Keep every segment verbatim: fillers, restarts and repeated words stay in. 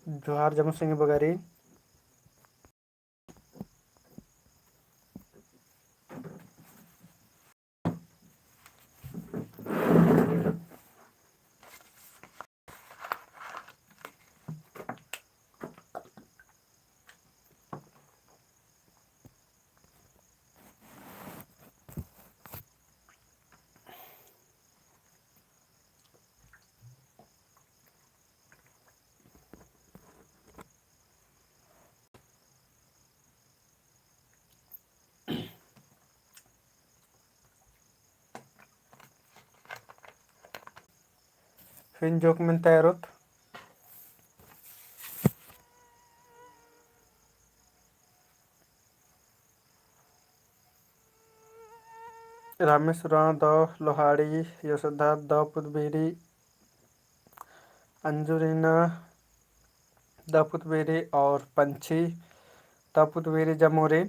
जोहार जम्मो संगी बगारी। फिन जोक मेन्ता एरोत। रामेश्वरा दौ लोहाड़ी, यशोदा दौ पुतबेरी, अंजुरीना दौ पुतबेरी और पंछी दौ पुतबेरी जमोरी।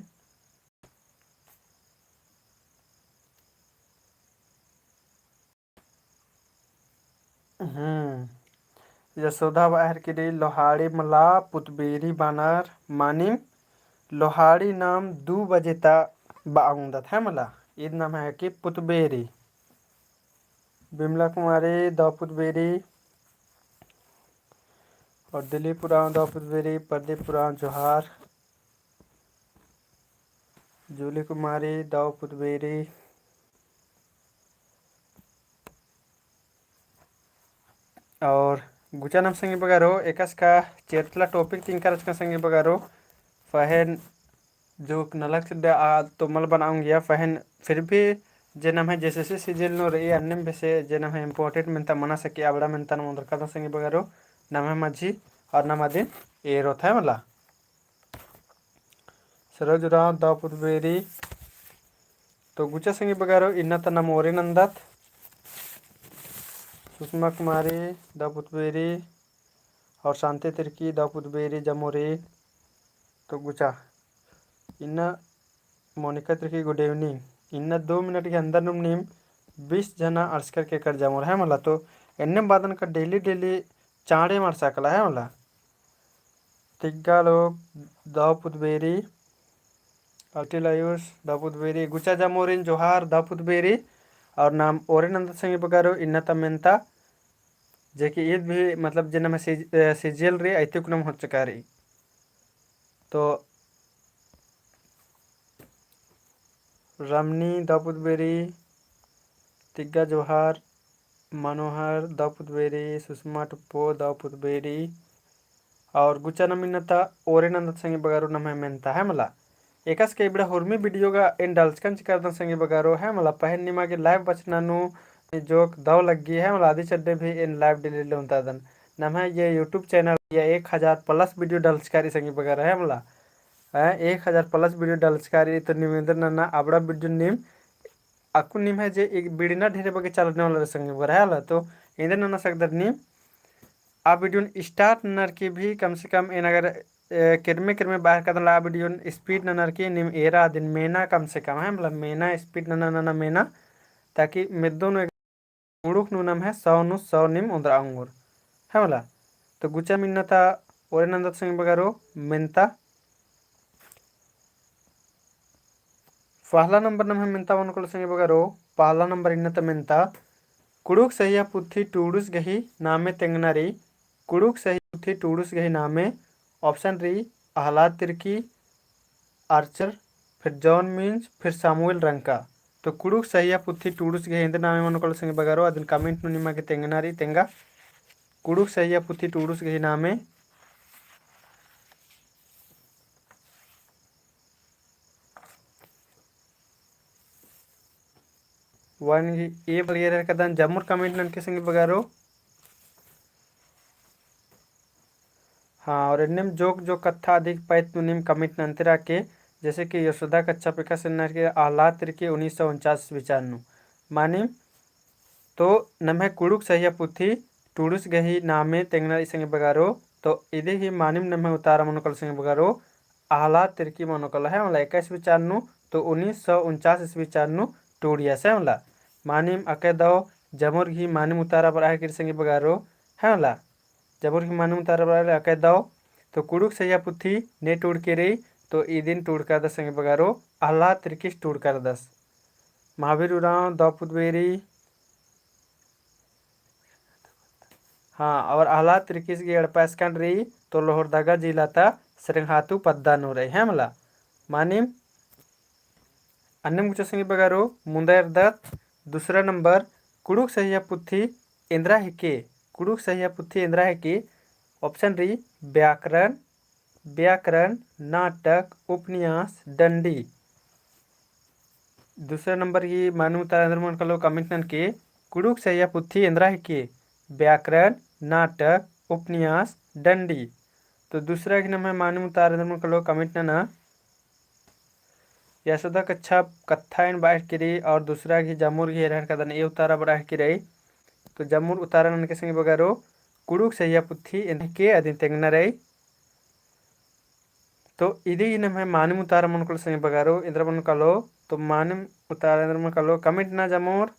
हम्म। यशोदा बअर की रई लोहाड़ी मला पुतबेरी बानर मानिम लोहाड़ी नाम दू बजे ता बआ ओंगदत है मला। ईद नाम है कि पुतबेरी। बिमला कुमारी दौ पुतबेरी और दिलीप उराँव दौ पुतबेरी, प्रदीप उराँव जोहार। जूली कुमारी दौ पुतबेरी। और गुचा नाम संगी बगारो, एकासे का चेतला topic तिंका रहचका संगी बगारो, पहें जोक नलख चिद्दा आ तो मल बनाउंगिया, पहें फिर भी जे नम्है JSSC CGL नू रई अन्नेम बेसे जे नम्है important मेन्ता मना सकी अबड़ा मेन्ता नम ओन्दरका दन संगी बगारो, नम्है मझी और नम अदिन एरोत है मला। सरोज उराँव दौ पुतबेरी। तो गुचा संगी बगारो इन्ना ता नम ओरे नन्दत। सुषमा कुमारी दौ पुतबेरी और शांति तिर्की दौ पुतबेरी जमोरी। तो गुचा इन्ना मोनिका तिर्की good evening। इन्ना दो मिनट के अंदर नुम नीम बीस जना अंड़सकर केकर जमोर है मला। तो एन्ने बादन का daily daily चाँड़े मरसा कला है मला। तिग्गा लोग दौ पुतबेरी, अल्टिल आयुष दौ पुतबेरी, गुचा जमोरिन जोहार दौ पुतबेरी, और नाम ओरे नन्दत संगी बगारो इन्ना ता मेन्ता, जे कि ईद भी मतलब जे नम्है सी-, अ, CGL रई, अइतुक नम होचका रई। तो रमनी दौ पुतबेरी, तिग्गा जोहार, मनोहर दौ पुतबेरी, सुषमा टुप्पो दौ पुतबेरी, और गुचा नम इन्ना ता ओरे नन्दत संगी बगारो नम्है मेन्ता है मला। एकासे का इबड़ा हुरमी video गा एन डलचकन चिकर दन संगी बगारो है मला। पहें निमा गे live बचना नू जोक दौ लग्गी है मला, अदी चड्डे भी एन live delete ले ओन्ता दन। नम्है ये YouTube channel या एक हजार plus video डलचका रई संगी बगारो है मला। हैं, एक हजार plus video डलचका रई, तो नीम एन्देर नना अबड़ा video नीम अक्कु निम्है जे एक बीड़ी ना ढेरे बग्गे चलाने वाला रई संगी बगारो है मला। तो एन्देर नना सकदर नीम आ video न start ननर की भी कम से कम एन अगर, ए, किरमे किरमे बअर कादन ला आ video न speed ननर की नीम एरा अदिन मेना कम से कम है मला, मेना speed नना नना मेना, ताकि मेद्दो नू कुँड़ुख़ नू नम्है सौ नू सौ नीम ओन्दरआ ओंगोर है मला। तो गुचा इन्ना ता ओरे नन्दत संगी बगारो मेन्ता। पहला नंबर नम्है मेन्ता मनो कालो संगी बगारो, पहला नंबर इन्ना ता मेन्ता, कुँड़ुख़ सहिया पुथी टूड़ुस गही नामे तेंगना रई, कुँड़ुख़ सहिया पुथी टूड़ुस गही नामे, option रई, अहलाद तिर्की, आर्चर, फिर जॉन मिंज, फिर सामुएल रंका। तो कुँड़ुख़ सहिया पुथी टूड़ुस गही एन्देर नामे मनो कालो संगी बगारो, अदिन comment नू निमा गे तेंगना रई तेंगा। कुँड़ुख़ सहिया पुथी टूड़ुस गही नामे। वान ए बलियर कदन जम्मुर comment ननके संगी बगारो। हाँ, और एन्नेम जोक जोक कत्था अधिक पाइत नू नीम comment नन्ते रअके, जैसे कि यशोदा कच्छप एकासे ननर की अहलाद तिर्की उन्नीस सौ उनचास ईस्वी चान नू। मानिम तो नम्है कुँड़ुख़ सहिया पुथी टूड़ुस गही नामे तेंगना रई संगी बगारो, तो इदी ही मानिम नम्है उतारा मनो कालो संगी बगारो, अहलाद तिर्की मनो कालो है मला, एकासे ईस्वी चान नू, तो उन्नीस सौ उनचास ईस्वी चान नू टूड़िया से मला। मानिम अकय दौ जम्मुर गही मानिम उतारा बरआ केरी संगी बगारो है मला। जमुर गही मानिम उतारा बरआ लगी अकय दव। तो कुँड़ुख़ सहिया पुथी ने टूड़की रई, तो इदिन टूड़का रअदस संगी बगरो, अहलाद तिर्कीस टूड़का रअदस। महावीर उराँव दव पुत बेरी, हाँ, और अहलाद तिर्कीस गही एड़पा स्कन रई, तो लोहरदगा जिला ता सेरेंगहातु पद्दा नू रई, है मला। मानिम अन्नेम गुचा संगी बगरो, मुन्दा एरदत, दूसरा नंबर, कुँड़ुख़ सहिया पुथी एन्दरा हिके, कुँड़ुख़ सहिया पुथी एन्दरा हिके, option रई, व्याकरण, व्याकरण, नाटक, उपन्यास, डंडी। दूसरा नंबर गही मानिम उतारा एन्दर मनो कालो comment ननके, कुँड़ुख़ सहिया पुथी एन्दरा हिके, व्याकरण, नाटक, उपन्यास, डंडी। तो दूसरा गही नम्है मानिम उतारा एन्दर मनो कालो comment नना। यशोदा कच्छप कत्था एन बरआ हेलरकी रई और दूसरा गही जमुर गही एरा हेलरकदन ए उतारा बरआ हेलरकी रई। तो जमुर उतारा ननके संगी बगरो, कुँड़ुख़ सहिया पुथी एन्दरा हिके अदिन तेंगना रई। तो इदी गही नम्है मानिम उतारा मनो कालो संगी बगरो, एन्दरा मनो कालो, तो मानिम उतारा एन्दरा मनो कालो comment नना जमुर,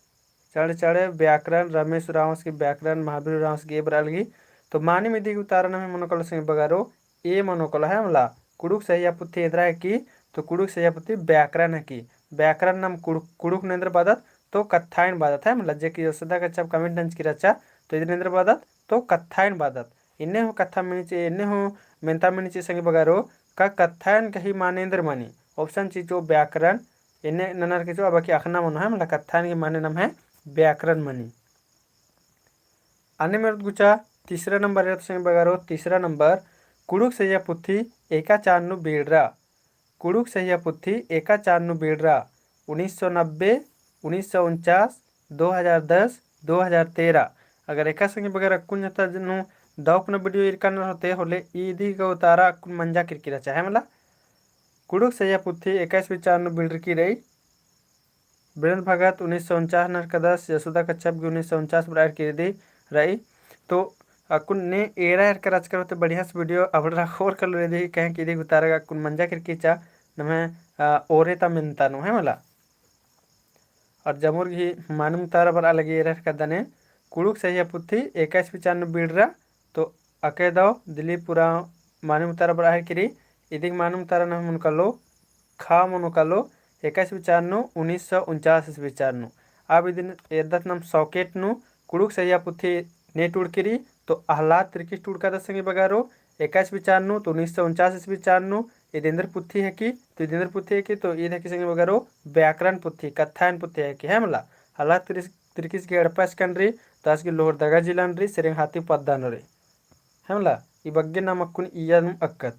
चढ़ चढ़ व्याकरण, रमेश उराँवस गही व्याकरण, महावीर उराँवस गही ए बरआ लगी। तो मानिम इदी गही उतारा नम्है मनो कालो संगी बगरो, ए मनो कालो, है मला। कुँड़ुख़ सहिया पुथी एन्दरा हिकी, तो कुँड़ुख़ सहिया पुथी व्याकरण हिकी। व्याकरण नाम कुँड़ुख़, कुँड़ुख़ नू एन्दरा बअदत, तो कत्थाइन बअदत, है मला। जे कि यशोदा कच्छप comment नंजकी रहचा, तो इदिन एन्दरा बअदत, तो कत्थाइन बअदत। एन्ने हूँ कत्था मनी चिई, एन्ने हूँ मेन्ता मनी चिई संगी बगरो, का कत्थाइन गही माने एन्दर मनी। Option चिचो व्याकरण, एन्ने ननर के चो, अब की अख़ना मनो, है मला, कत्थाइन गही माने नम्है व्याकरण मनी। अन्नेम एरदत गुचा तीसरा नंबर एरदत संगी बगरो, तीसरा नंबर, कुँड़ुख़ सहिया पुथी एका चान नू बीड़रा। कुँड़ुख़ सहिया पुथी एका चान नू बीड़रा, उन्नीस सौ नब्बे, उन्नीस सौ उनचास, दो हज़ार दस, दो हज़ार तेरह। अगर एका संगी बगर अक्कुन जता नू दव कुना video ईरका ननर होले, इदी गही उतारा अक्कुन मंजा केरकी रहचा, है मला। कुँड़ुख़ सहिया पुथी एका ईस्वी चान नू बीड़रकी रई। बिरेंद्र भगत उन्नीस सौ उनचास नू हेलरकदस, यशोदा कच्छप गही उन्नीस सौ उनचास बरआ हेलरकी रई। तो अक्कुन ने एरा एरका रहचकर होले बढ़िया से video अबड़रा ख़ोर कालो रई, कहे कि इदी गही उतारा अक्कुन मंजा केरकी रहचा, नम्है, आ, ओरे ता मेन्ता नू, है मला। और जमुर गही मानिम उतारा बरआ लगी एरा हेलरकदन, कुँड़ुख़ सहिया पुथी एका ईस्वी चान नू बीड़रा, तो अकय दव दिलीप उराँव मानिम उतारा बरआ हेलरकी रई। इदी गही मानिम उतारा नम्है मनो कालो, ख मनो कालो, एका ईस्वी चान नू, उन्नीस सौ उनचास ईस्वी चान नू। अब इदिन एरदत नाम सॉकेट नू, कुँड़ुख़ सहिया पुथी ने टूड़की रई, तो अहलाद तिर्कीस टूड़कादस संगी बगरो, एका ईस्वी चान नू, तो उन्नीस सौ उनचास ईस्वी चान नू, ईद एन्देर पुथी हिकी, तो ईद एन्देर पुथी हिकी, तो ईद हिकी संगी बगरो, व्याकरण पुथी, कत्थाइन पुथी हिकी, है मला। अहलाद तिर्कीस, तिर्कीस गही एड़पा स्कन रई, तो आस गही लोहरदगा जिला नू रई, सेरेंगहातु पद्दा नू रई। है मला, ई बग्गे नाम अक्कुन इय्या नू अक्कत।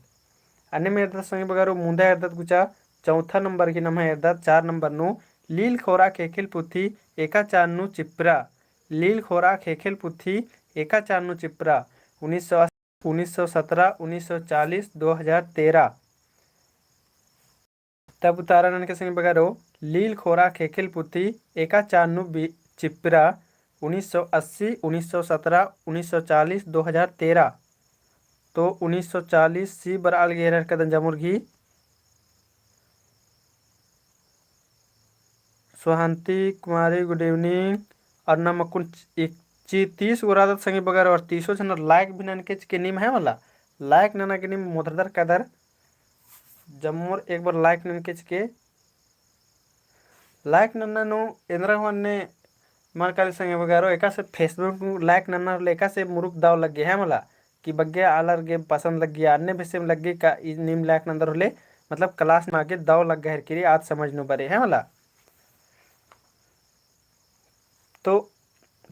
अन्नेम एरदत संगी बगरो, मुन्दा एरदत गुचा चौथा नंबर गही नम्है एरदत चार नंबर नू, लील ख़ोरआ ख़ेख़ेल पुथी एका चान नू चिप्रा। लील ख़ोरआ ख़ेख़ेल पुथी एका चान नू चिप्रा। उन्नीस सौ, उन्नीस सौ सत्रह, उन्नीस सौ चालीस, दो हज़ार तेरह। तब उतारा ननके संगी बगरो, लील ख़ोरआ ख़ेख़ेल पुथी एका चान नू बी-, चिप्रा, उन्नीस सौ अस्सी, उन्नीस सौ सत्रह, उन्नीस सौ चालीस, दो हज़ार तेरह। तो उन्नीस सौ चालीस सी बरआ लगी एरा हेलरकदन जमुर गही। सुहांती कुमारी, good evening। और नाम अक्कुन एक ची तीस गो रअदत संगी बगरो, और तीसो झनर like भी ननके चिके नीम, है मला। Like नना गे नीम मोधरदर कादर। जम्मोर एक बार like ननके चिके। Like नन्ना नू एन्दरा हूँ अन्ने मनो कालो संगी बगरो, एकासे Facebook नू like नन्ना होले एकासे मुरुक दव लग्गे, है मला। कि बग्गे आलर गे पसंद लग्गी, अन्ने बेसेम लग्गी का ई नीम like नन्दर होले, मतलब class मा गे दव लग्गा हेलरकी रई, आद समझ नू बरई, है मला। तो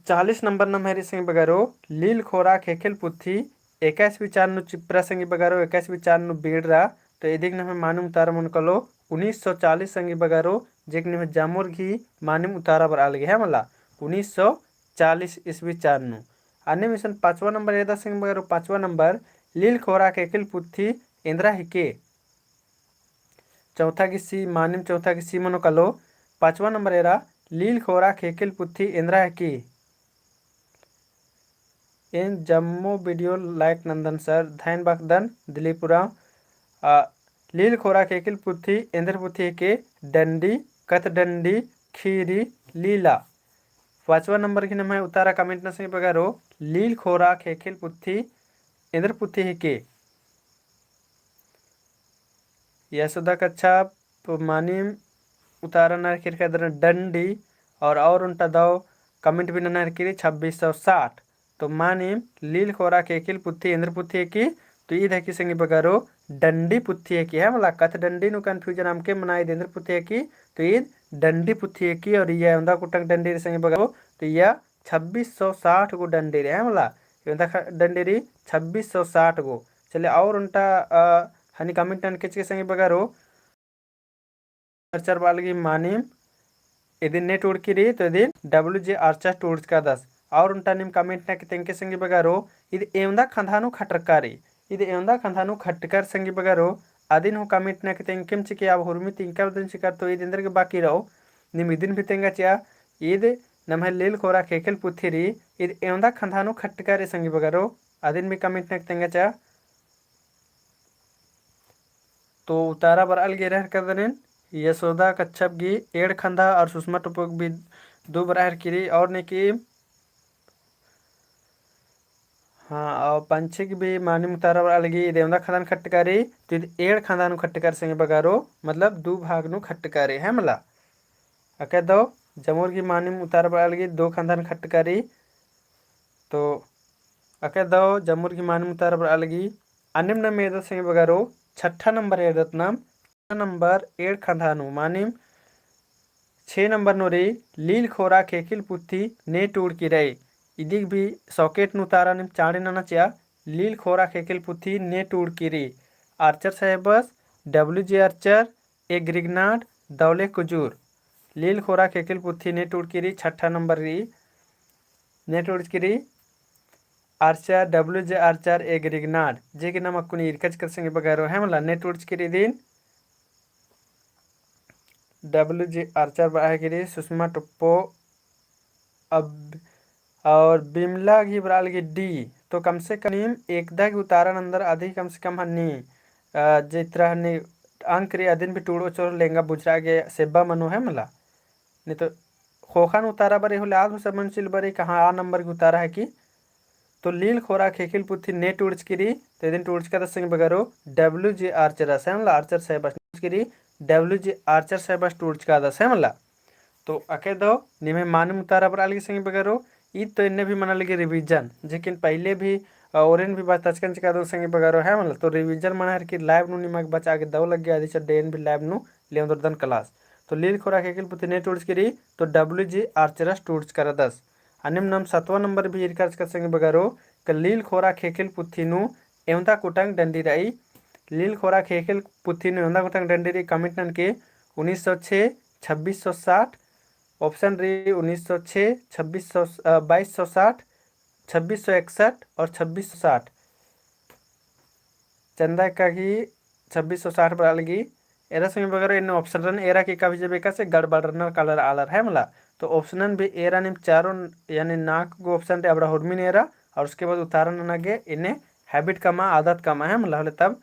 चालीस नंबर नम्है रई संगी बगरो, लील ख़ोरआ ख़ेख़ेल पुथी एका ईस्वी चान नू चिप्रा संगी बगरो, एका ईस्वी चान नू बीड़रा। तो इदी गही नम्है मानिम उतारा मनो कालो उन्नीस सौ चालीस संगी बगरो, जे कि नम्है जमुर गही मानिम उतारा बरआ लगी, है मला, उन्नीस सौ चालीस ईस्वी चान नू। अन्नेम इसन पाँचवा नंबर एरदत संगी बगरो, पाँचवा नंबर, लील ख़ोरआ ख़ेख़ेल पुथी एन्दरा हिके। चौथा गही सी, मानिम चौथा गही सी मनो कालो, पाँचवा नंबर एरा, लील ख़ोरआ ख़ेख़ेल पुथी एन्दरा हिके। एन जम्मो video like नन्दन sir, धैन बअदन दिलीप उराँव। आ, लील ख़ोरआ ख़ेख़ेल पुथी एन्देर पुथी हिके, डंडी, कथडंडी, खीरी, लीला। पाँचवा नंबर गही नम्है उतारा comment नना संगी बगरो, लील ख़ोरआ ख़ेख़ेल पुथी एन्देर पुथी हिकी। यशोदा कच्छप मानिम उतारा ननर किरी का दरा डंडी, और, और ओन्टा दव comment भी ननर किरी छब्बीस सौ साठ। तो मानिम लील खोरा खेखिल पुथी एन्देर पुथी हिकी, तो ईद हिकी संगी बगरो डंडी पुथी हिकी, है मला। कत्थ डंडी नू confusion अमके मना, ईद एन्देर पुथी हिकी, तो ईद डंडी पुथी हिकी, और इया एवंदा कुटंग डंडी रई संगी बगरो, तो इया छब्बीस सौ साठ गो डंडी रई, है मला। एवंदा ख-, डंडी रई छब्बीस सौ साठ गो। चले और ओन्टा, अ, हनी comment ननके चिके संगी बगरो। आर्चर बआ लगी मानिम, इदिन ने टूड़की रई, तो इदिन W J आर्चर टूड़चकादस। और ओन्टा नीम comment ननके तेंगके संगी बगरो, ईद एवंदा खंधा नू खटरका रई, ईद एवंदा खंधा नू खटरका रई संगी बगरो, अदिन हूँ comment ननके तेंगकेम चिके, अब हुरमी तिंका बअदन चिकर तो ईद एन्देर गे बाकी रओ, नीम इदिन भी तेंगा चिआ, ईद नम्है लील खोरा खेखिल पुथी रई, ईद एवंदा खंधा नू खटरका रई संगी बगरो, अदिन भी comment ननके तेंगा चिआ। तो उतारा बरआ लगी एरा हेरकादन, यशोदा कच्छप गही एंड़ खंधा और सुषमा टोप्पो गही भी दू बरआ हेरकी रई, और नेकी, हाँ, और पंछी गही भी मानिम उतारा बरआ लगी, ईद एवंदा खंधा नू खटरका रई, तो ईद एंड़ खंधा नू खटरका रई संगी बगरो, मतलब दू भाग नू खटरका रई, है मला। अके दव जमुर गही मानिम उतारा बरआ लगी, दू खंधा नू खटरका रई, तो अके दव जमुर गही मानिम उतारा बरआ लगी। अन्नेम नाम एरदत संगी बगरो, छठा नंबर एरदत नाम, छठा नंबर एंड़ खंधा नू, मानिम छे नंबर नू रई, लील खोरा खेखिल पुथी ने टूड़की रई। इदिक भी socket नू उतारा नीम चाँड़े नना चिआ, लील खोरा खेखिल पुथी ने टूड़की रई। आर्चर साहेबस, W J आर्चर, ए ग्रिगनाड, दौले कुजूर। लील खोरा खेखिल पुथी ने टूड़की रई, छठा नंबर रई। ने टूड़की रई आर्चर, W J आर्चर, ए ग्रिगनाड, जे कि नाम अक्कुन ईरका चिकर संगी बगरो, है मला। ने टूड़की रई इदिन W J आर्चर बरआ हेकी रई, सुषमा टोप्पो, अब और बिमला गही बरआ लगी D। तो कम से कम नीम एकदा गही उतारन अंदर अदी कम से कम हन्नी, अ, जे इतरा हन्नी अंक रई अदिन भी टूड़ो चोर लेंगा बुझरा गे सेब्बा मनो, है मला। नहीं तो ख़ोख़ा नू उतारा बरई होले आद हूँ सब मनो चिल बरई कहाँ आ नंबर गही उतारा हिकी। तो लील खोरा खेखिल पुथी ने टूड़चकी रई, तो इदिन टूड़चकादस संगी बगरो W J आर्चरस, है मला, आर्चर साहेबस टूड़चकी रई, W J आर्चर साहेबस टूड़चकादस, है मला। तो अके दव निम्है मानिम उतारा बरआ लगी संगी बगरो, ईद तो एन्ने भी मना लगी revision, जेकिन पहिले भी, अ, ओरेन भी बचतचकन चिकादन संगी बगरो, है मला। तो revision मना हेरकी live नू निमा गे बचा गे दव लग्गी, अदी चड्डे एन भी live नू लेवंदरदन class। तो लील खोरा खेखिल पुथी ने टूड़चकी रई, तो W J आर्चरस टूड़चकादस। अन्नेम नाम सतवा नंबर भी ईरका चिकर संगी बगरो, का लील खोरा खेखिल पुथी नू एवंदा कुटंग डंडी रई। लील खोरा खेखिल पुथी नू एवंदा कुटंग डंडी रई comment ननके, उन्नीस सौ छः, छब्बीस सौ साठ, option रई उन्नीस सौ छः, छब्बीस सौ, अ, बाईस सौ साठ, छब्बीस सौ इकसठ और छब्बीस सौ साठ। चंदा एक्का गही छब्बीस सौ साठ बरआ लगी। एरा संगी बगरो एन्ने option रअनर, एरा की का भी जब एकासे गड़बड़ रअनर कालर आलर, है मला। तो option भी एरा नीम चारों यानी नाक गो option रई अबड़ा हुरमिन एरा और उसके बाद उतारा नना गे एन्ने habit कमआ, आदत कमआ, है मला। होले तब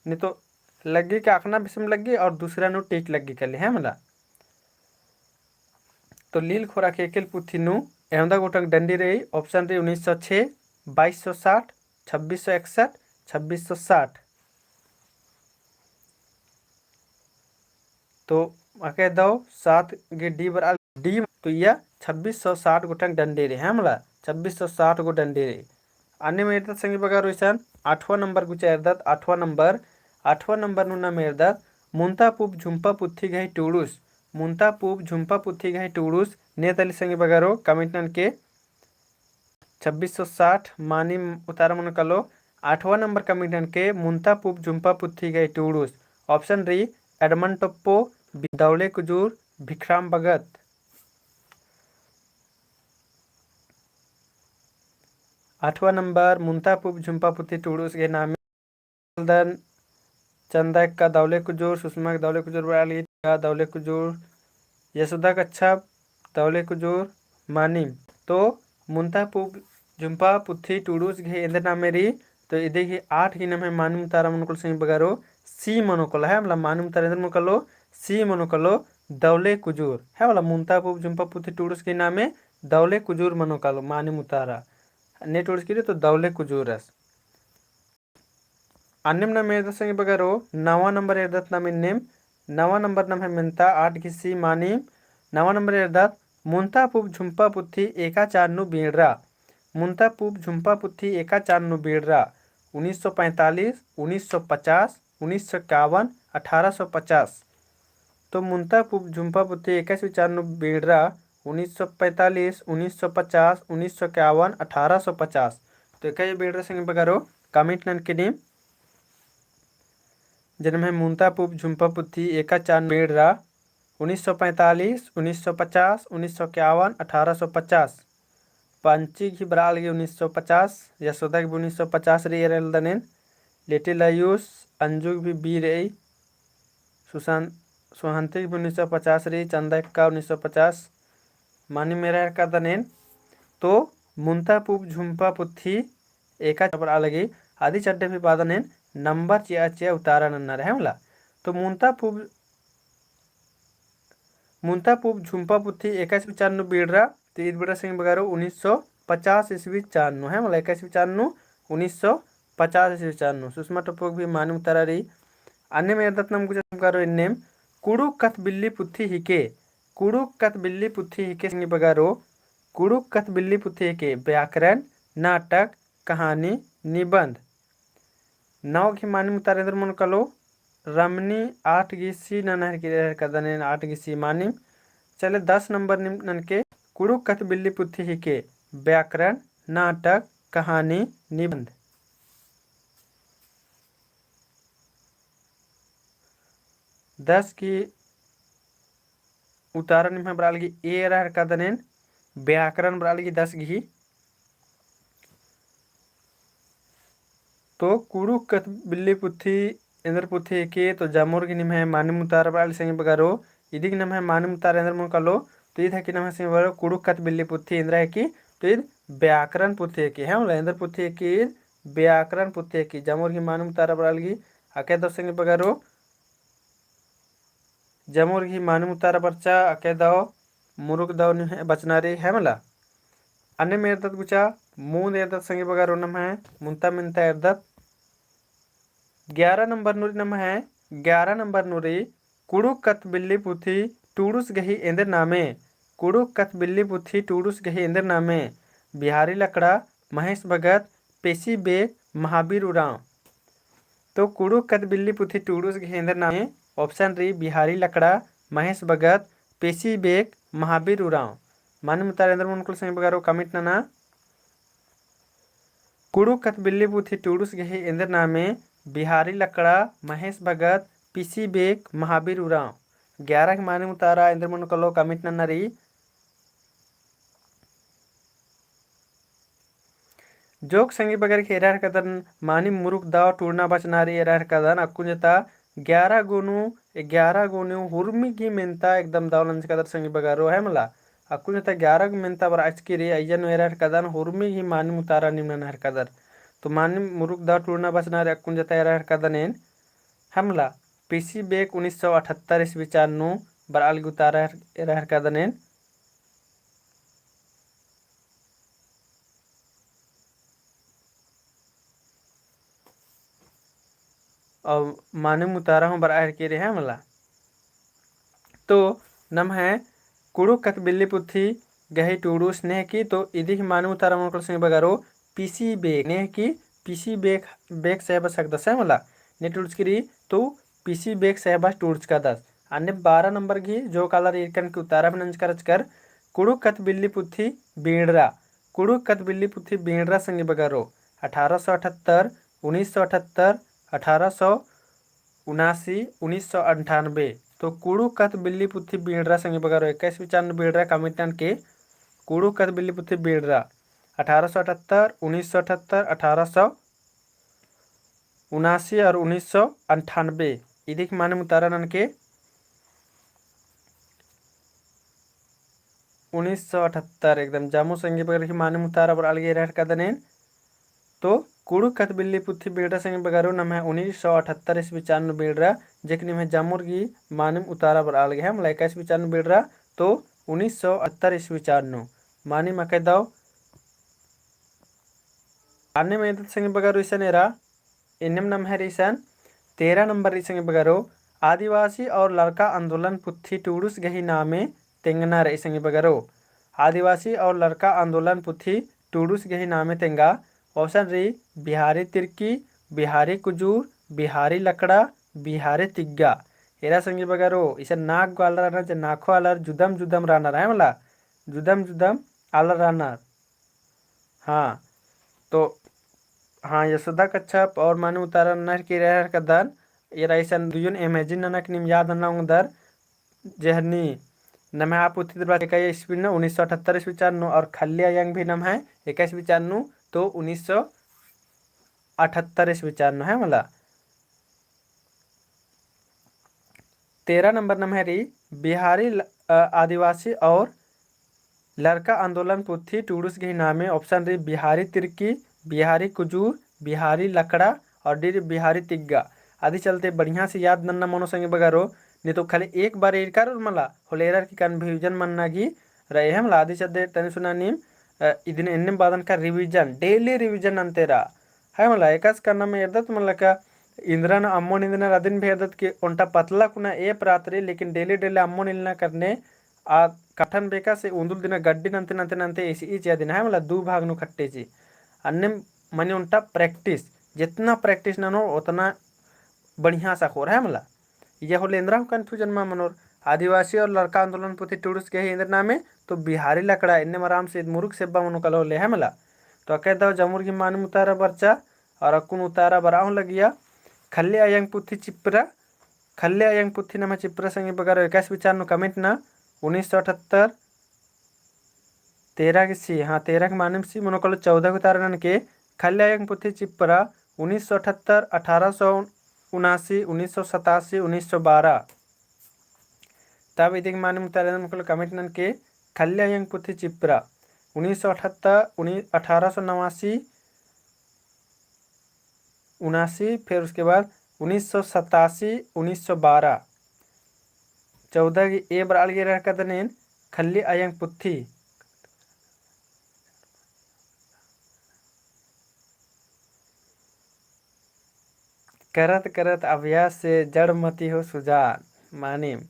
नहीं तो लग्गी का अख़ना बेसम लग्गी और दूसरा नू tick लग्गी कली, है मला। तो लील खोरा खेखिल पुथी नू एवंदा कुटंग डंडी रई, option रई उन्नीस सौ छः, बाईस सौ साठ, छब्बीस सौ इकसठ, छब्बीस सौ साठ। तो अके दव सात गे D बरआ D, तो इया छब्बीस सौ साठ कुटंग डंडी रई, है मला, छब्बीस सौ साठ गो डंडी रई। अन्नेम एरदत संगी बगरो इसन आठवाँ नंबर गुचा एरदत, आठवाँ नंबर, आठवाँ नंबर नू नाम एरदत, मुन्ता पूँप झुम्पा पुथी गही टूड़ुस, मुन्ता पूँप झुम्पा पुथी गही टूड़ुस, ने तली संगी बगरो comment ननके, छब्बीस सौ साठ मानिम उतारा मनो कालो, आठवाँ नंबर comment ननके, मुन्ता पूँप झुम्पा पुथी गही टूड़ुस, option रई एडमंड टोप्पो, बी-, दौले कुजूर, भिखराम भगत। आठवाँ नंबर मुन्ता पूँप झुम्पा पुथी टूड़ुस गही नामे दन, चंदा एक्का दौले कुजूर, सुषमा दौले कुजूर बरआ लगी, दौले कुजूर, यशोदा कच्छप दौले कुजूर, मानिम। तो मुन्ता पूँप झुम्पा पुथी टूड़ुस गही एन्देर नामे रई, तो इदी गही आठ गही नम्है मानिम उतारा मनो कालो संगी बगरो, C मनो कालो, है मला, मानिम उतारा एन्देर मनो कालो, C मनो कालो, दौले कुजूर, है मला, मुन्ता पूँप झुम्पा पुथी टूड़ुस गही नामे दौले कुजूर मनो कालो, मानिम उतारा। ने टूड़चकी रई तो दौले कुजूरस। अन्नेम नम एरदत संगी बगरो, नवा नंबर एरदत नम इन्नेम, नवा नंबर नम्है मेन्ता आठ घिसी मानिम, नवा नंबर एरदत मुन्ता पूब झुम्पा पुथी एका चान नू बीड़रा। मुन्ता पूब झुम्पा पुथी एका चान नू बीड़रा। उन्नीस सौ पैंतालीस, उन्नीस सौ पचास, उन्नीस सौ इक्यावन, अठारह सौ पचास। तो मुन्ता पूब झुम्पा पुथी एकासी चान नू बीड़रा, उन्नीस सौ पैंतालीस, उन्नीस सौ पचास, उन्नीस सौ इक्यावन, अठारह सौ पचास। तो एका बीड़रा संगी बगरो comment ननके नीम। जन्म है मुन्ता पूब झुम्पा पुथी एका चान नू बीड़रा, उन्नीस सौ पैंतालीस, उन्नीस सौ पचास, उन्नीस सौ इक्यावन, अठारह सौ पचास। पंची गही बरआ लगी उन्नीस सौ पचास, यशोदा गही भी उन्नीस सौ पचास रई एरा हेलदन एन, लिटिल आयुष, अंजू गही भी बी रई, सुशांत, सुहांती गही भी उन्नीस सौ पचास रई, चंदा एक्का उन्नीस सौ पचास, मानिम एरा हेरकादन एन। तो मुन्ता पूब झुम्पा पुथी एका बरआ लगी, अदी चड्डे भी बादन एन नंबर चिआ चिआ उतारा नन्ना रई मला। तो मुन्ता पूब मुन्ता पूब झुम्पा पुथी एकासी चान नू बीड़रा, तो ईद बीड़रा संगी बगरो उन्नीस सौ पचास ईस्वी चान नू, है मला, एकासी चान नू, उन्नीस सौ पचास ईस्वी चान नू। सुषमा टोप्पो गही भी मानिम उतारा रई। अन्नेम एरदत नम गुचा संगी बगरो इन्नेम कुँड़ुख़ कत्थबिल्ली पुथी हिके, कुँड़ुख़ कत्थबिल्ली पुथी हिके संगी बगरो, कुँड़ुख़ कत्थबिल्ली पुथी हिके व्याकरण, नाटक, कहानी, निबंध। नौ गही मानिम उतारा एन्देर मनो कालो, रमनी आठ गही सी नना हेरकादन एन, आठ गही सी मानिम। चले दस नंबर नीम ननके, कुँड़ुख़ कत्थबिल्ली पुथी हिके व्याकरण, नाटक, कहानी, निबंध। दस गही उतारा निम्है बरआ लगी एरा हेरकादन एन, व्याकरण बरआ लगी दस गही। तो कुँड़ुख़ कत्थबिल्ली पुथी एन्देर पुथी हिके, तो जमोर गही निम्है मानिम उतारा बरआ लगी संगी बगरो, इदिक नम्है मानिम उतारा एन्देर मनो कालो, तो ईद हिकी नम्है संगी बगरो कुँड़ुख़ कत्थबिल्ली पुथी एन्देर हिकी, तो ईद व्याकरण पुथी हिकी, है मला, एन्देर पुथी हिकी, ईद व्याकरण पुथी हिकी, जमोर गही मानिम उतारा बरआ लगी, अकय दव संगी बगरो, जमोर गही मानिम उतारा बरचा, अकय दव, मुरुक दव निम्है बचना रई, है मला। अन्नेम एरदत गुचा, मुन्द एरदत संगी बगरो नम्है, मुन्ता मेन्ता एरदत। ग्यारह नंबर नू रई नम्है, ग्यारह नंबर नू रई, कुँड़ुख़ कत्थबिल्ली पुथी टूड़ुस गही एन्देर नामे, कुँड़ुख़ कत्थबिल्ली पुथी टूड़ुस गही एन्देर नामे, बिहारी लकड़ा, महेश भगत, पेसी बेक, महाबीर उराँव। तो कुँड़ुख़ कत्थबिल्ली पुथी टूड़ुस गही एन्देर नामे, option रई बिहारी लकड़ा, महेश भगत, पेसी बेक, महाबीर उराँव। मानिम उतारा एन्देर मनो कालो संगी बगरो comment नना। कुँड़ुख़ कत्थबिल्ली पुथी टूड़ुस गही एन्देर नामे, बिहारी लकड़ा, महेश भगत, पेसी बेक, महाबीर उराँव। ग्यारह गही मानिम उतारा एन्देर मनो कालो comment नना रई। जोक संगी बगर गही एरा हेरकादन, मानिम मुरुक दव टूड़ना बचना रई एरा हेरकादन, अक्कुन जता ग्यारह गो नू, ग्यारह गो नू हुर्मी गही मेन्ता एकदम दव नंजकादर संगी बगरो, है मला। अक्कुन जता ग्यारह गो मेन्ता बरआ चिकी रई, अइय्या नू एरा हेरकादन, हुर्मी गही मानिम उतारा नीम नना हेरकादर। तो मानिम मुरुक दव टूड़ना बचना रई, अक्कुन जता एरा हेरकादन एन, है मला। पेसी बेक उन्नीस सौ अठहत्तर ईस्वी चान नू बरआ लगी उतारा हेर-, एरा हेरकादन एन। और मानिम उतारा हूँ बरआ हेरकी रई, है मला। तो नम्है कुँड़ुख़ कत्थबिल्ली पुथी गही टूड़ुस ने हिकी, तो इदिक मानिम उतारा मनो कालो संगी बगरो पेसी बेक ने हिकी, पेसी बेक, बेक सैबस हिकदस, है मला। ने टूड़चकी रई, तो पेसी बेक सैबस टूड़चकादस। अन्ने बारह नंबर गही जोक आलर ईरकन की उतारा भी नंजका रहचकर, कुँड़ुख़ कत्थबिल्ली पुथी बीड़रा, कुँड़ुख़ कत्थबिल्ली पुथी बीड़रा संगी बगरो, अठारह सौ अठहत्तर, उन्नीस सौ अठहत्तर, अठारह सौ उनासी, उन्नीस सौ अंठानबे। तो कुँड़ुख़ कत्थबिल्ली पुथी बीड़रा संगी बगरो, एका ईस्वी चान नू बीड़रा comment ननके, कुँड़ुख़ कत्थबिल्ली पुथी बीड़रा, अठारह सौ अठहत्तर, उन्नीस सौ अठहत्तर, अठारह सौ उनासी और उन्नीस सौ अंठानबे। इदिक मानिम उतारा ननके उन्नीस सौ अठहत्तर, एकदम जम्मो संगी बगर गही मानिम उतारा बरआ लगी एरा हेरकादन एन। तो कुँड़ुख़ कत्थबिल्ली पुथी बीड़रा संगी बगरो नम्है उन्नीस सौ अठहत्तर ईस्वी चान नू बीड़रा, जेक निम्है जम्मोर गही मानिम उतारा बरआ लगी, है मला, एका ईस्वी चान नू बीड़रा, तो उन्नीस सौ अठहत्तर ईस्वी चान नू। मानिम अकय दव। अन्नेम एरदत संगी बगरो इसन एरा। एन्नेम नम्है रई इसन तेरह नंबर रई संगी बगरो, आदिवासी और लड़का आंदोलन पुथी टूड़ुस गही नामे तेंगना रई संगी बगरो। आदिवासी और लड़का आंदोलन पुथी टूड़ुस गही नामे तेंगा। Option रई बिहारी तिरकी, बिहारी कुजूर, बिहारी लकड़ा, बिहारी तिग्गा। एरा संगी बगरो, इसन नाख गो आलर रअनर, जे नाखो आलर जुदम जुदम रअनर, है मला? जुदम जुदम आलर रअनर। हाँ, तो हाँ, यशोदा कच्छप और मानिम उतारा ननर की रहर कदन, एरा इसन दुयुन imagine ननक नीम याद नना ओंगदर, जेहनी नम्है आ पुथी दरबार एका ईस्वी नू, उन्नीस सौ अठहत्तर ईस्वी चार नू, और खल्ली अयंग भी नम्है एका ईस्वी चार नू, तो उन्नीस सौ अठहत्तर ईस्वी चार नू, है मला। तेरह नंबर नम्है रई बिहारी ल-, अ, आदिवासी और लड़का आंदोलन पुथी टूड़ुस गही नामे। Option रई बिहारी तिरकी, बिहारी कुजूर, बिहारी लकड़ा और D रई बिहारी तिग्गा। अदी चलते बढ़िया से याद नन्ना मनो संगी बगरो, नहीं तो खाली एक बार एरकर और मला होले एरर की confusion मन्ना गही रई, है मला। अदी चलते तनी सुना नीम, अ, इदिन एन्नेम बादन का revision, daily revision नन्ते रआ, है मला। एकासे का नाम एरदत मला का इन्द्रन अम्मोन इन्द्रन रअदिन भी एरदत कि ओन्टा पतला कुना एप रात रई, लेकिन daily daily अम्मोन इलना करने आ कठन बेका से उन्दुल दिना गड्डी नन्ते नन्ते नन्ते इसी चिआ दिना, है मला, दू भाग नू खट्टे ची। अन्ने मने ओन्टा practice, जितना practice ननोर ओतना बढ़िया सा खोर, है मला। इया होले एन्द्रा हूँ confusion मा मनोर। आदिवासी और लड़का आंदोलन पुथी टूड़ुस गही एन्द्र नामे, तो बिहारी लकड़ा, एन्नेम आराम से मुरुख सेब्बा मनो कला होले, है मला। तो अकय दव जमुर गही मानिम उतारा बरचा, और अक्कुन उतारा बरआ हूँ लगिया। खल्ली अयंग पुथी चिप्रा, खल्ली अयंग पुथी नम्है चिप्रा संगी बगरो एका ईस्वी चार नू comment ना, उन्नीस सौ अठहत्तर, तेरह के सी, हाँ, तेरह के मानिम सी, मनो कलो चौदह के उतारा ननके। खल्ली अयंग पुथी चिप्रा, उन्नीस सौ अठहत्तर, अठारह सौ उनासी, उन्नीस सौ सतासी, उन्नीस सौ बारह। तब इदिक मानिम उतारा ननके comment ननके, खल्ली अयंग पुथी चिप्रा, उन्नीस सौ अठहत्तर, उन्नीस, अठारह सौ नवासी, उनासी, फिर उसके बाद उन्नीस सौ सतासी, उन्नीस सौ बारह। चौदह की ए बरआ लगी रहर कदन एन, खल्ली अयंग पुथी। करत करत अभ्यास से जड़ मती हो सुजान। मानिम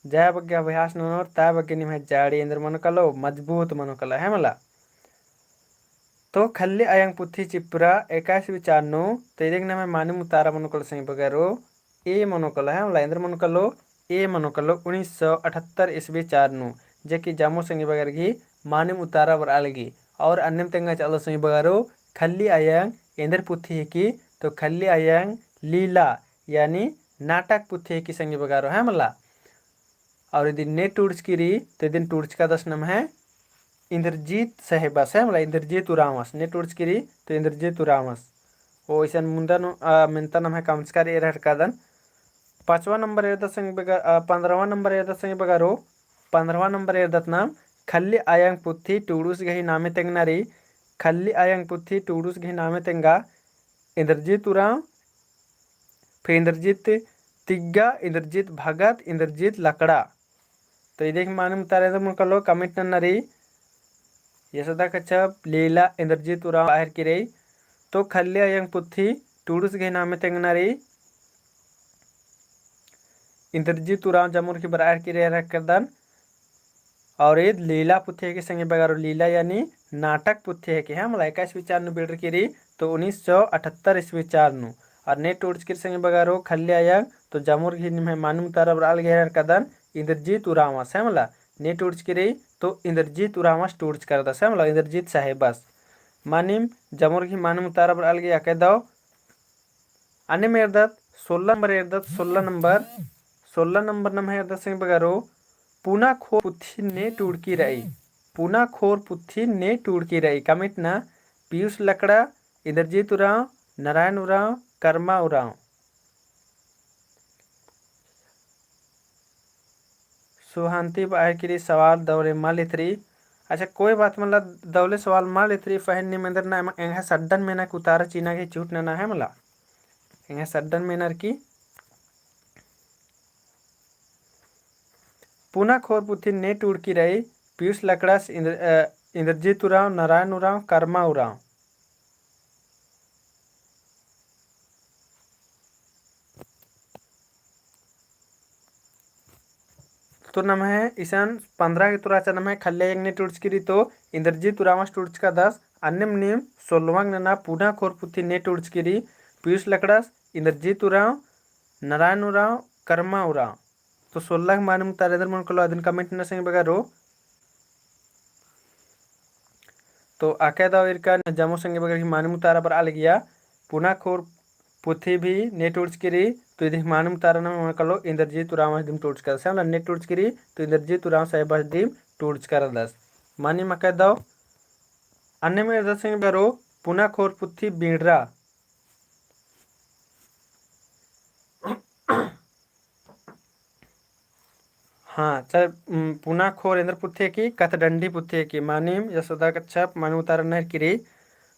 जय बग्गे अभ्यास ननोर, तय बग्गे निम्है जाड़ी एन्द्र मनो कलो, मजबूत मनो कलो, है मला। तो खल्ली अयंग पुथी चिप्रा एका ईस्वी चार नू, तो इदिक नम्है मानिम उतारा मनो कलो संगी बगरो, ए मनो कलो, है मला, एन्द्र मनो कलो, ए मनो कलो, उन्नीस सौ अठहत्तर ईस्वी चार नू, जे कि जमो संगी बगर गही मानिम उतारा बरआ लगी। और अन्नेम तेंगा चालो संगी बगरो, खल्ली अयंग एन्द्र पुथी हिकी, तो खल्ली अयंग लीला, यानी नाटक पुथी हिकी संगी बगरो, है मला। और इदिन ने टूड़चकी रई, तो इदिन टूड़चकादस नम्है इन्द्रजीत साहेबस, है मला, इन्द्रजीत उराँवस, ने टूड़चकी रई, तो इन्द्रजीत उराँवस। ओ इसन मुन्दा नू, अ, मेन्ता नम्है कमचका रई एरर कदन। पाँचवा नंबर एरदत संगी बगर, अ, पन्द्रहवा नंबर एरदत संगी बगरो, पन्द्रहवा नंबर एरदत नाम खल्ली अयंग पुथी टूड़ुस गही नामे तेंगना रई, खल्ली अयंग पुथी टूड़ुस गही नामे तेंगा, इन्द्रजीत उराँव, फिर इन्द्रजीत तिग्गा, इन्द्रजीत भगत, इन्द्रजीत लकड़ा। तो इदिक मानिम उतारा एन्द्र मनो कलो comment नन्ना रई। यशोदा कच्छप, लीला, इन्द्रजीत उराँव बरआ हेरकी रई। तो खल्ली अयंग पुथी टूड़ुस गही नामे तेंगना रई। इन्द्रजीत उराँव जमुर की बरआ हेरकी रई रहर कदन। और ईद लीला पुथी हिकी संगी बगरो, लीला यानी नाटक पुथी हिकी, है मला, एका ईस्वी चार नू बेड़रकी रई, तो उन्नीस सौ अठहत्तर ईस्वी चार नू। और ने टूड़चकी रई संगी बगरो खल्ली अयंग, तो जमुर गही निम्है मानिम उतारा बरआ लगी रहर कदन, इन्द्रजीत उराँवस, है मला, ने टूड़चकी रई, तो इन्द्रजीत उराँवस टूड़चका रअदस, है मला, इन्द्रजीत साहेबस। मानिम जमुर गही मानिम उतारा बरआ लगी अकय दव। अन्नेम एरदत, सोलह नंबर एरदत, सोलह नंबर, सोलह नंबर नम्है एरदत संगी बगरो, पुना खोर पुथी ने टूड़की रई, पुना खोर पुथी ने टूड़की रई, comment ना, पीयूष लकड़ा, इन्द्रजीत उराँव, नारायण उराँव, कर्मा उराँव। सुहांती बरआ हेरकी रई सवाल दव ले मल एथरी। अच्छा, कोई बात मला, दव ले सवाल मल एथरी, पहें नीम एन्देर ना, एंग्है सड्डन मेना की उतारा चिअना गही चूट नना, है मला। एंग्है सड्डन मेनर की पुना खोर पुथी ने टूड़की रई, पीयूष लकड़ास, इन्द्र-, अ, इन्द्रजीत उराँव, नारायण उराँव, कर्मा उराँव। तो नम्है इसन पन्द्रह गे तुराचा नम्है खल्ले एंग ने टूड़चकी रई, तो इंद्रजीत उराँवस टूड़चकादस। अन्नेम नीम सोलवांग नना पुना खोर पुथी ने टूड़चकी रई, पीयूष लकड़स, इंद्रजीत उराँव, नारायण उराँव, कर्मा उराँव। तो सोलह गे मानिम उतारा एन्देर मनो कालो अदिन comment नना संगी बगरो। तो अकय दव ईरका जम्मो संगी बगर ही मानिम उतारा बरआ लगिया। पुना खोर पुथी भी ने टूड़चकी रई, तो इदिही मानिम उतारा नम्है मनो कालो इंद्रजीत उराँवस दिम टूड़चकादस, है मला, ने टूड़चकी रई, तो इंद्रजीत उराँव साहेबस दिम टूड़चकादस। मानिम अकय दव, अन्नेम एरदत संगी बगरो पुना खोर पुथी बींड़रा। हाँ, चल, उम, पुना खोर एन्देर पुथी हिकी, कथडंडी पुथी हिकी, मानिम यशोदा कच्छप मानिम उतारा नना ईरकी रई।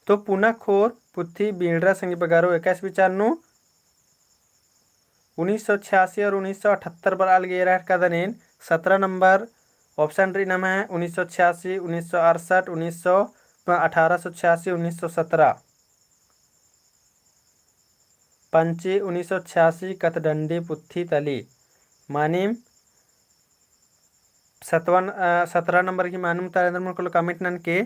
तो पुना खोर पुथी बींड़रा संगी बगरो एकासे विचार नू उन्नीस सौ छियासी और उन्नीस सौ अठहत्तर बरआ लगी एरा हेरकादन एन। सतरा नंबर option रई नम्है उन्नीस सौ छियासी, उन्नीस सौ अड़सठ, उन्नीस सौ, अठारह सौ छियासी, उन्नीस सौ सतरा। पंची उन्नीस सौ छियासी कथडंडी पुथी तली। मानिम सतवन, अ, सतरा नंबर गही मानिम उतारा एन्देर मनो कालो comment ननके।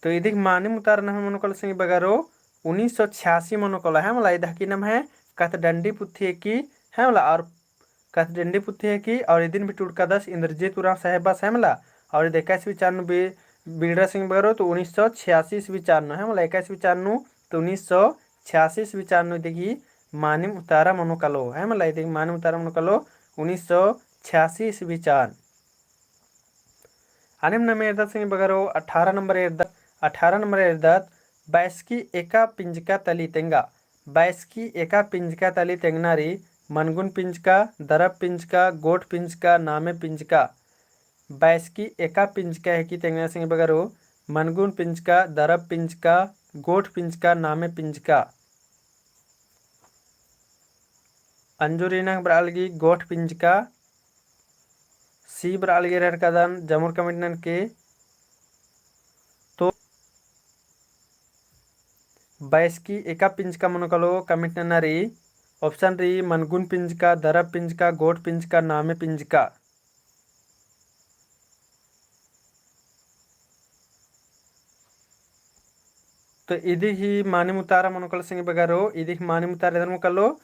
तो इदिही मानिम उतारा नम्है मनो कालो संगी बगरो उन्नीस सौ छियासी मनो कालो, है मला, इदही नम्है कथडंडी पुथी हिकी, है मला, और कथडंडी पुथी हिकी, और इदिन भी टूड़कादस इंद्रजीत उराँव साहेबस, है मला, और इद एकासे विचार नू बी-, बींड़रा संगी बगरो, तो उन्नीस सौ छियासी ईस्वी विचार नू, है मला, एकासे विचार नू, तो उन्नीस सौ छियासी ईस्वी विचार नू इदिही मानिम उतारा मनो कालो, है मला, इदिही मानिम उतारा मनो कालो, उन्नीस सौ छियासी ईस्वी विचार। अन्नेम नम्है एरदत संगी बगरो अठारह नंबर एरदत, अठारह नंबर एरदत, बैसकी एका पिंजका तली तेंगा। बैसकी एका पिंजका तली तेंगना रई, मनगुन पिंजका, दरब पिंजका, गोठ पिंजका, नामे पिंजका। बैसकी एका पिंजका हिकी तेंगना संगी बगरो, मनगुन पिंजका, दरब पिंजका, गोठ पिंजका, नामे पिंजका। अंजुरिनक बरआ लगी गोठ पिंजका, सी बरआ लगी एरा हेरकादन, जमुर comment ननके। तो बैसकी एका पिंजका मनो कालो comment नना रई, option रई, मनगुन पिंजका, दरब पिंजका, गोठ पिंजका, नामे पिंजका। तो इदिही मानिम उतारा मनो कालो संगी बगरो, इदिही मानिम उतारा एन्देर मनो कालो,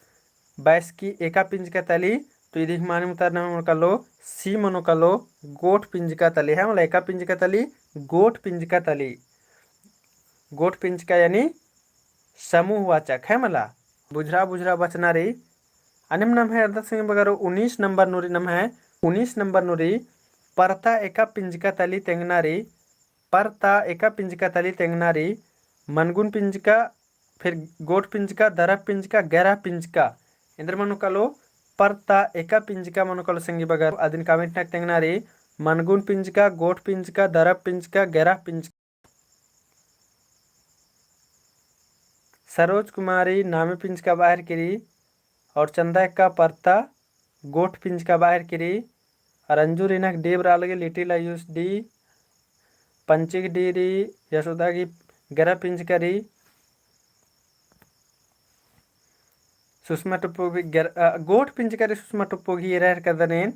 बैसकी एका पिंजका तली, तो इदिही मानिम उतारा नम्है मनो कालो, सी मनो कालो, गोठ पिंजका तली, है मला, एका पिंजका तली, गोठ पिंजका तली। गोठ पिंजका यानी समूहवाचक, है मला, बुझरा बुझरा बचना रई। अन्नेम नम्है एरदत संगी बगरो उन्नीस नंबर नू रई नम्है, उन्नीस नंबर नू रई, परता एका पिंजका तली तेंगना रई, परता एका पिंजका तली तेंगना रई, मनगुन पिंजका, फिर गोठ पिंजका, दरब पिंजका, गैरह पिंजका। एन्देर मनो कालो, परता एका पिंजका मनो कालो संगी बगर, अदिन comment नक तेंगना रई, मनगुन पिंजका, गोठ पिंजका, दरब पिंजका, गैरह पिंजका। सरोज कुमारी नामे पिंजका बआ हेरकी रई, और चंदा एक्का परता गोठ पिंजका बआ हेरकी रई, और अंजुरिनक डी बरआ लगी, लिटिल आयुष डी, पंचिक डी रई, यशोदा गही गैरह पिंजका रई, सुषमा टोप्पो गही गैर-, अ, गोठ पिंजका रई सुषमा टोप्पो गही एरा हेरकादन एन।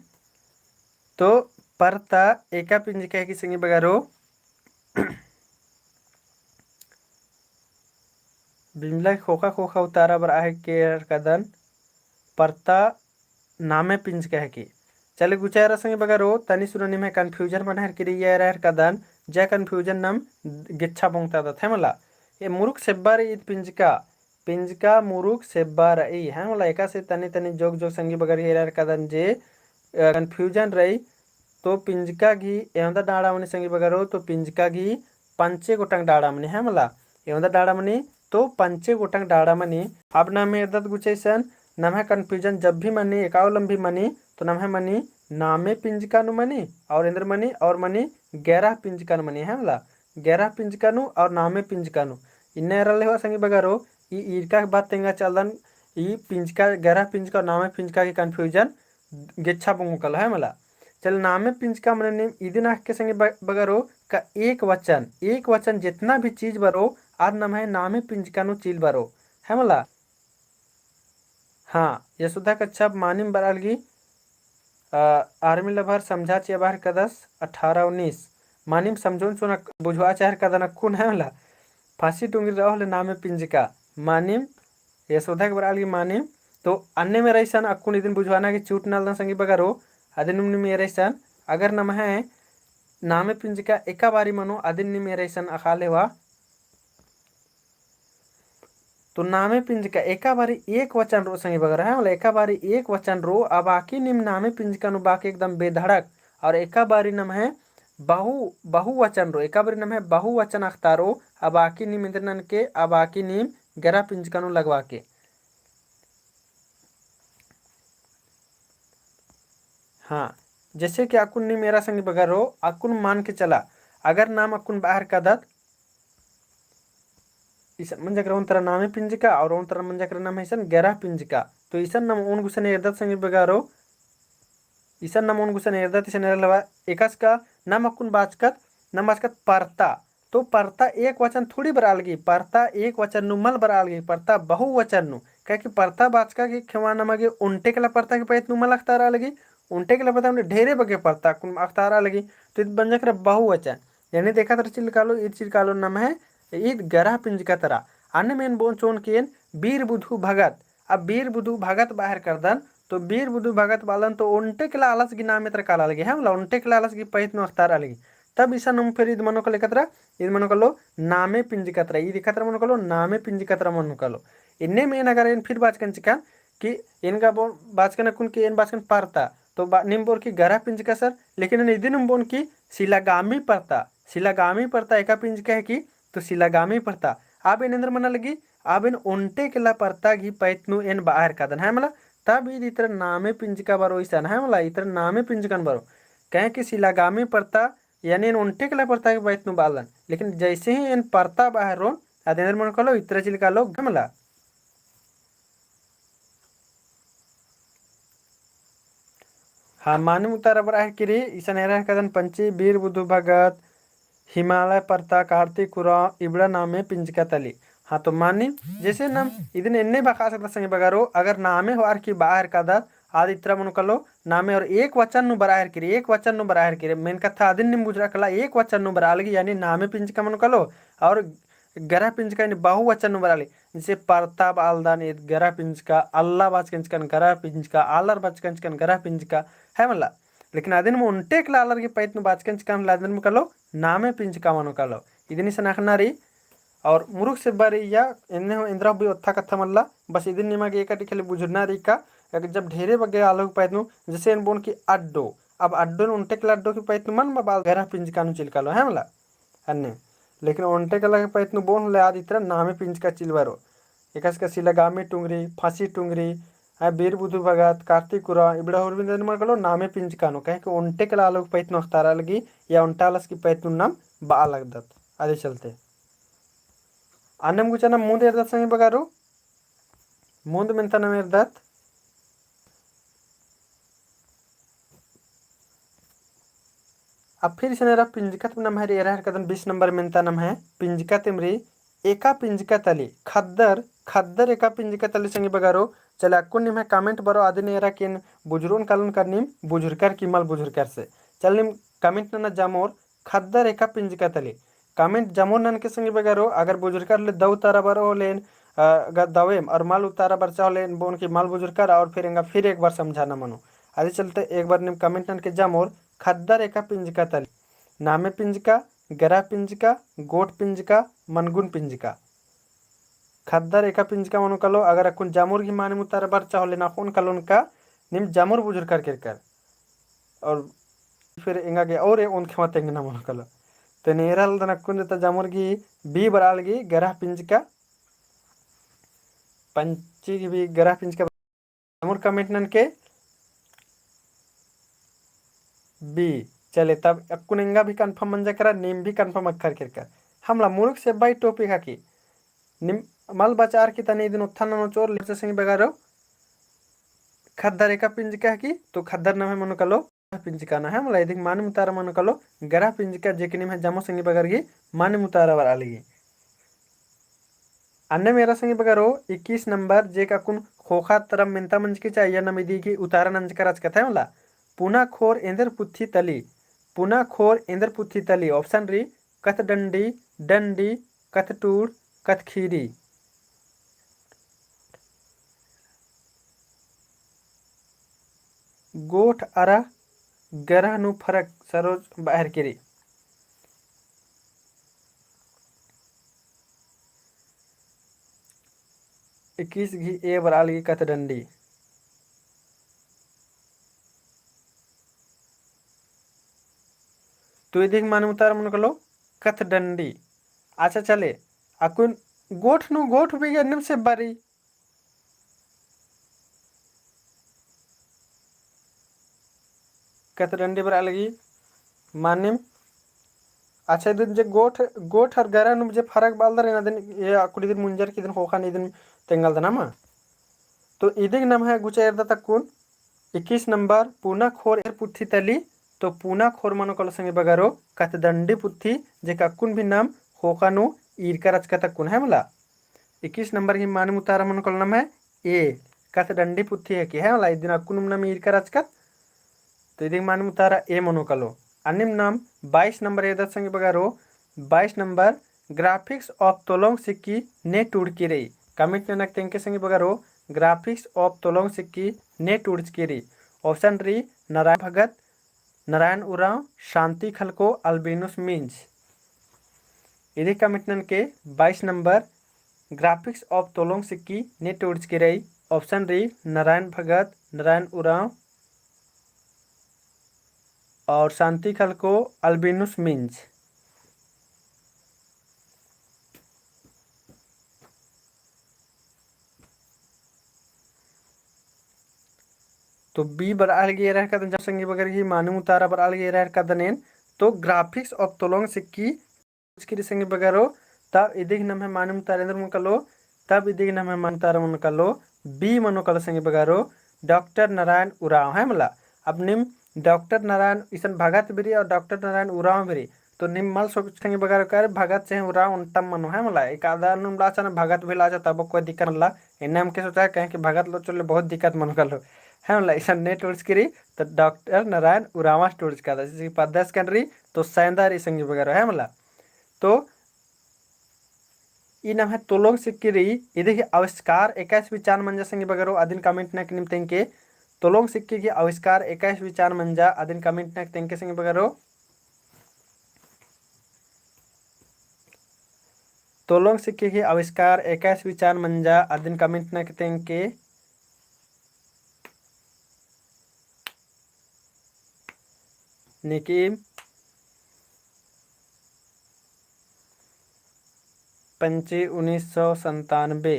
तो परता एका पिंजका हिकी संगी बगरो। बिमला खोखा खोखा उतारा बरआ हेके एरा हेरकादन। परता नामे पिंजका हिकी। चले गुचा एरा संगी बगरो, तनी सुरु निम्है confusion मना हेरकी रई एरा हेरकादन, जा confusion नम गेच्छा बोंगतादत है मला। ए मुरुख सेब्बा रई ईद पिंजका, पिंजका मुरुख सेब्बा रई, है मला। एकासे तनी तनी जोग जोग संगी बगर एरा हेरकादन जे, अ, confusion रई, तो पिंजका गही एवंदा डाड़ा मनी संगी बगरो, तो पिंजका गही पंचे गोटंग डाड़ा मनी, है मला। एवंदा डाड़ा मनी, तो पंचे गोटंग डाड़ा मनी। अब नम्है एरदत गुचा इसन, नम्है confusion जब भी मनी, एकाउलम भी मनी, तो नम्है मनी नामे पिंजका नू मनी, और एन्देर मनी, और मनी गैरह पिंजका नू मनी, है मला। गैरह पिंजका नू और नामे पिंजका नू। इन्ना एरा ले होआ संगी बगरो, ई ईरका के बात तेंगा चलदन, ई पिंजका, गैरह पिंजका और नामे पिंजका गही confusion गेच्छा बोंगो कालो है मला। चल, नामे पिंजका मने नीम इदिन अख़के संगी ब-, बगरो का एक वचन, एक वचन जेतना भी चीज बरो, आद नम्है नामे पिंजका नू चील बरो, है मला। हाँ, यशोदा कच्छप मानिम बरआ लगी, अ, army lover समझा चिआ बअर कदस अठारह उन्नीस। मानिम समझोन चोन अक-, बुझवा चाहर कदन अक्कुन है मला। फांसी टुंगरी रओ होले नामे पिंजका। मानिम यशोदा के बरआ लगी मानिम। तो अन्नेम एरा इसन अक्कुन इदिन बुझवाना गे चूट नलदन संगी बगरो। अदिन नीम एरा इसन अगर नम्है नामे पिंजका एका बारी मनो अदिन नीम एरा इसन अख़आ लेवा। तो नामे पिंजका एका बारी एक वचन रओ संगी बगरो, है मला, एका बारी एक वचन रओ, आ बाकी नीम नामे पिंजका नू बाकी एकदम बेधड़क, और एका बारी नम्है बहु, बहुवचन रओ, एका बारी नम्है बहुवचन अख़तारओ, आ बाकी नीम इन्द्र ननके, आ बाकी नीम गरा पिंजका नू लगवा के। हाँ, जैसे कि अक्कुन नीम एरा संगी बगरो, अक्कुन मान के चला, अगर नाम अक्कुन बअर कदत, इसन मंजा केरा ओन तरा नामे पिंजका और ओन तरा मंजा केरा नाम है इसन गरा पिंजका। तो इसन नम ओन गुसन एरदत संगी बगरो, इसन नम ओन गुसन एरदत, इसन एरा लेवा। एकासे का नम अक्कुन बाचकत, नम बाचकत परता। तो परता एक वचन थोड़ी बरआ लगी, परता एक वचन नू मल बरआ लगी, परता बहुवचन नू। काहे कि परता बाचका के खेवा नमा गे ओन्टे केला परता के पैत नू मल अख़तारआ लगी, ओन्टे केला परता नू ढेरे बग्गे परता अक्कुन अख़तारआ लगी। तो ईद मंजा केरा बहुवचन। यानी देखा तरा चिल कालो, ईद चिल कालो नम्है, ईद गरा पिंजका तरा। अन्नेम एन बओन चोन कि एन बीर बुधु भगत। अब बीर बुधु भगत बअर करदन, तो बीर बुधु भगत बअलन तो ओन्टे केला आलस गही नामे तरा काला लगी, है मला, ओन्टे केला आलस गही पैत नू अख़तारआ लगी। तब इसन नीम फिर ईद मनो कालो एका तरा, ईद मनो कालो नामे पिंजका तरा, ईद एका तरा मनो कालो नामे पिंजका तरा मनो कालो। इन्नेम एन अगर एन फिर बाचकन चिकन कि एन गा बओ-, बाचकन अक्कुन कि एन बाचकन परता, तो बा-, नीम बओर कि गरा पिंजका सर, लेकिन एन इदिन नीम बओन कि सिलागामी परता, सिलागामी परता एका पिंजका है कि, तो सिलागामी परता। अब एन एन्देर मना लगी, अब एन ओन्टे केला परता गही पैत नू एन बअर कादन, है मला, तब ईद इतरा नामे पिंजका बरओ इसन, है मला, इतरा नामे पिंजकन बरओ। काहे कि सिलागामी परता, यानी एन ओन्टे केला परता गही पैत नू बअलन। लेकिन जैसे ही एन परता बअरोन, अद एन्देर मनो कालो, इतरा चिल कालो, है मला। हाँ, मानिम उतारा बरआ हेलरकी रई, इसन एरा हेलरकदन पंची, बीर बुधु भगत, हिमालय परता, कार्तिक उराँव, इबड़ा नामे पिंजका तली। हाँ, तो मानिम, जैसे नम इदिन एन्ने बखा सकदत संगी बगरो, अगर नामे होअर की बअर कादत, आद इतरा मनो कालो, नामे और एक वचन नू बरआ हेलरकी रई, एक वचन नू बरआ हेलरकी रई, मेन कत्था अदिन नीम बुझुरआ काला, एक वचन नू बरआ लगी, यानी नामे पिंजका मनो कालो, और गरा पिंजका यानी बहुवचन नू बरआ लगी। जैसे परता बआलदन ईद गरा पिंजका, अल्ला बाचकन चिकन गरा पिंजका, आलर बाचकन चिकन गरा पिंजका, है मला। लेकिन अदिन नीम ओन्टे केला आलर गही पैत नू बाचकन चिकन होले अदिन नीम कालो नामे पिंजका मनो कालो। इदिन इसन अख़ना रई। और मुरुख सेब्बा रई या एन्ने हूँ एन्द्रा हूँ भी ओत्था कत्था मल्ला, बस इदिन निमा गे एका टिकली बुझुरना रई का, अगर जब ढेरे बग्गे आलर गही पैत नू, जैसे एन बओन कि अड्डो, अब अड्डो नू ओन्टे केला अड्डो गही पैत नू मल बआ-, गरा पिंजका नू चिल कालो, है मला। अन्ने। लेकिन ओन्टे केला गही पैत नू बओन होले आद इतरा नामे पिंजका चिल बरओ। एकासे का सिलागामी टुंगरी, फांसी टुंगरी, आ, बीर बुधु भगत, कार्तिक उराँव, इबड़ा होरमी एन्देर मनो कालो नामे पिंजका नू, काहे कि ओन्टे केला आलर गही पैत नू अख़तारआ लगी, या ओन्टा आलस गही पैत नू नाम बआ लगदत। अदी चलते। अन्नेम गुचा नम मुन्द एरदत संगी बगरो, मुन्द मेन्ता नम एरदत। अब फिर इसन एरा पिंजका तिम नम्है रई, एरा हेलरकदन बीस नंबर मेन्ता नम्है पिंजका तिम रई, एका पिंजका तली, खद्दर, खद्दर एका पिंजका तली संगी बगरो, चले अक्कुन निम्है comment बरओ अदिन एरा कि एन बुझुरओन कालोन का नीम बुझुरकर कि मल बुझुरकर से। चल नीम comment नना जमोर, खद्दर एका पिंजका तली। Comment जमोर ननके संगी बगरो, अगर बुझुरकर ले दव उतारा बरओ होले एन, अ, गा दवेम, और मल उतारा बरचा होले एन बओन कि मल बुझुरकर, और फिर एंगा फिर एक बार समझाना मनो। अदी चलते एक बार नीम comment ननके जमोर, खद्दर एका पिंजका तली। नामे पिंजका, गरा पिंजका, गोट पिंजका, मनगुन पिंजका। खद्दर एका पिंजका मनो कालो, अगर अक्कुन जमोर गही मानिम उतारा बरचा होले ना ख़ोन कालोन का, नीम जमोर बुझुरकर केरकर। और फिर एंगा गे और ए ओन खेमा तेंगना मनो कालो। तो नेरा लगदन अक्कुन देता जमोर गही B बरआ लगी गरा पिंजका। पंची गही B गरा पिंजका। जमोर comment ननके B। चले तब अक्कुन एंगा भी confirm मंजा केरा, नीम भी confirm अख़र केरकर। हमला मुरुख सेब्बा ई topic हकी। नीम मल बचार की तनी इदिन ओत्था ननो चोर लेचे संगी बगरो। खद्दर एका पिंजका हकी, तो खद्दर नम्है मनो कालो पिंजका ना है, मला इदिक मानिम उतारा मनो कालो गरा पिंजका, जे कि निम्है जमो संगी बगर गही मानिम उतारा बरआ लगी। अन्नेम एरा संगी बगरो इक्कीस नंबर जे का अक्कुन ख़ोख़ा तरम मेन्ता मंजकी चाहिए नम इदी गही उतारा नंजकर रहचकत है मला। पुना खोर एन्देर पुथी तली, पुना खोर एन्देर पुथी तली। Option रई कथडंडी, डंडी, कथटूड़, कथखीरी। गोठ अरा गरह नू फरक सरोज बअर केरी। इक्कीस गही A बरआ लगी कथडंडी। तो इदिक मानिम उतारा मनो कालो कथडंडी। अच्छा चले, अक्कुन गोठ नू गोठ भी गन्नम से बारी। कथडंडी बरआ लगी मानिम। अच्छा, इदिन जे गोठ, गोठ अरा गरह नू जे फरक बआलदर, इदिन ये अक्कुन इदिन मुंजर की इदिन ख़ोख़ा नू इदिन तेंगालदन नमा। तो इदिक नम्है गुचा एरदत अक्कुन इक्कीस नंबर पुना खोर एन्देर पुथी तली। तो पुना खोर मनो कालो संगी बगरो कथडंडी पुथी, जेका अक्कुन भी नाम ख़ोख़ा नू ईरका रहचकत अक्कुन, है मला। इक्कीस नंबर ही मानिम उतारा मनो कालो नम्है A, कथडंडी पुथी है कि, है मला, इदिन अक्कुन नाम ईरका रहचकत। तो इदिक मानिम उतारा A मनो कालो। अन्नेम नाम बाईस नंबर एरदत संगी बगरो, बाईस नंबर graphics of तोलोंग सिक्की ने टूड़चकी रई। Comment ननक तेंगके संगी बगरो, graphics of तोलोंग सिक्की ने टूड़चकी रई। Option रई नारायण भगत, नारायण उराँव, शांति खलखो, अल्बिनुस मिंज। इदी comment ननके बाईस नंबर graphics of तोलोंग सिक्की ने टूड़चकी रई। Option रई नारायण भगत, नारायण उराँव और शांति खलखो, अल्बिनुस मिंज। तो B बरआ लगी एरर कादन, जब संगी बगर ही मानिम उतारा बरआ लगी एरर कादन एन, तो graphics of तोलोंग सिक्की टूड़चकी रई संगी बगरो। तब इदिक नम्है मानिम उतारा एन्देर मनो कालो, तब इदिक नम्है मानिम उतारा मनो कालो, B मनो कालो संगी बगरो, डॉक्टर नारायण उराँव, है मला। अब नीम डॉक्टर नारायण इसन भगत भी रई और डॉक्टर नारायण उराँव भी रई। तो नीम मल सोच संगी बगरो का भगत से उराँव ओन्टा मनो, है मला। एकादा नुम लाचा ना भगत भी लाचा तब कोई दिक्कत मल्ला। एन्ने हमके सोचा कहें कि भगत लोग चले बहुत दिक्कत मनो कालो, है मला। इसन ने टूड़चकी रई तो डॉक्टर नारायण उराँवस टूड़चकादस, जैसे कि पद्दस कन रई तो सैंदा रई संगी बगरो, है मला। तो ई नम्है तोलोंग सिक्की रई, इदी गही आविष्कार एका ईस्वी चान मंजा संगी बगरो, अदिन comment ननके नीम तेंगके। तोलोंग सिक्की गही आविष्कार एका ईस्वी चान मंजा, अदिन comment ननके तेंगके संगी बगरो। तोलोंग सिक्की गही आविष्कार एका ईस्वी चान मंजा, अदिन comment ननके तेंगके। नेकिम पंचे उन्नीस सौ संतानबे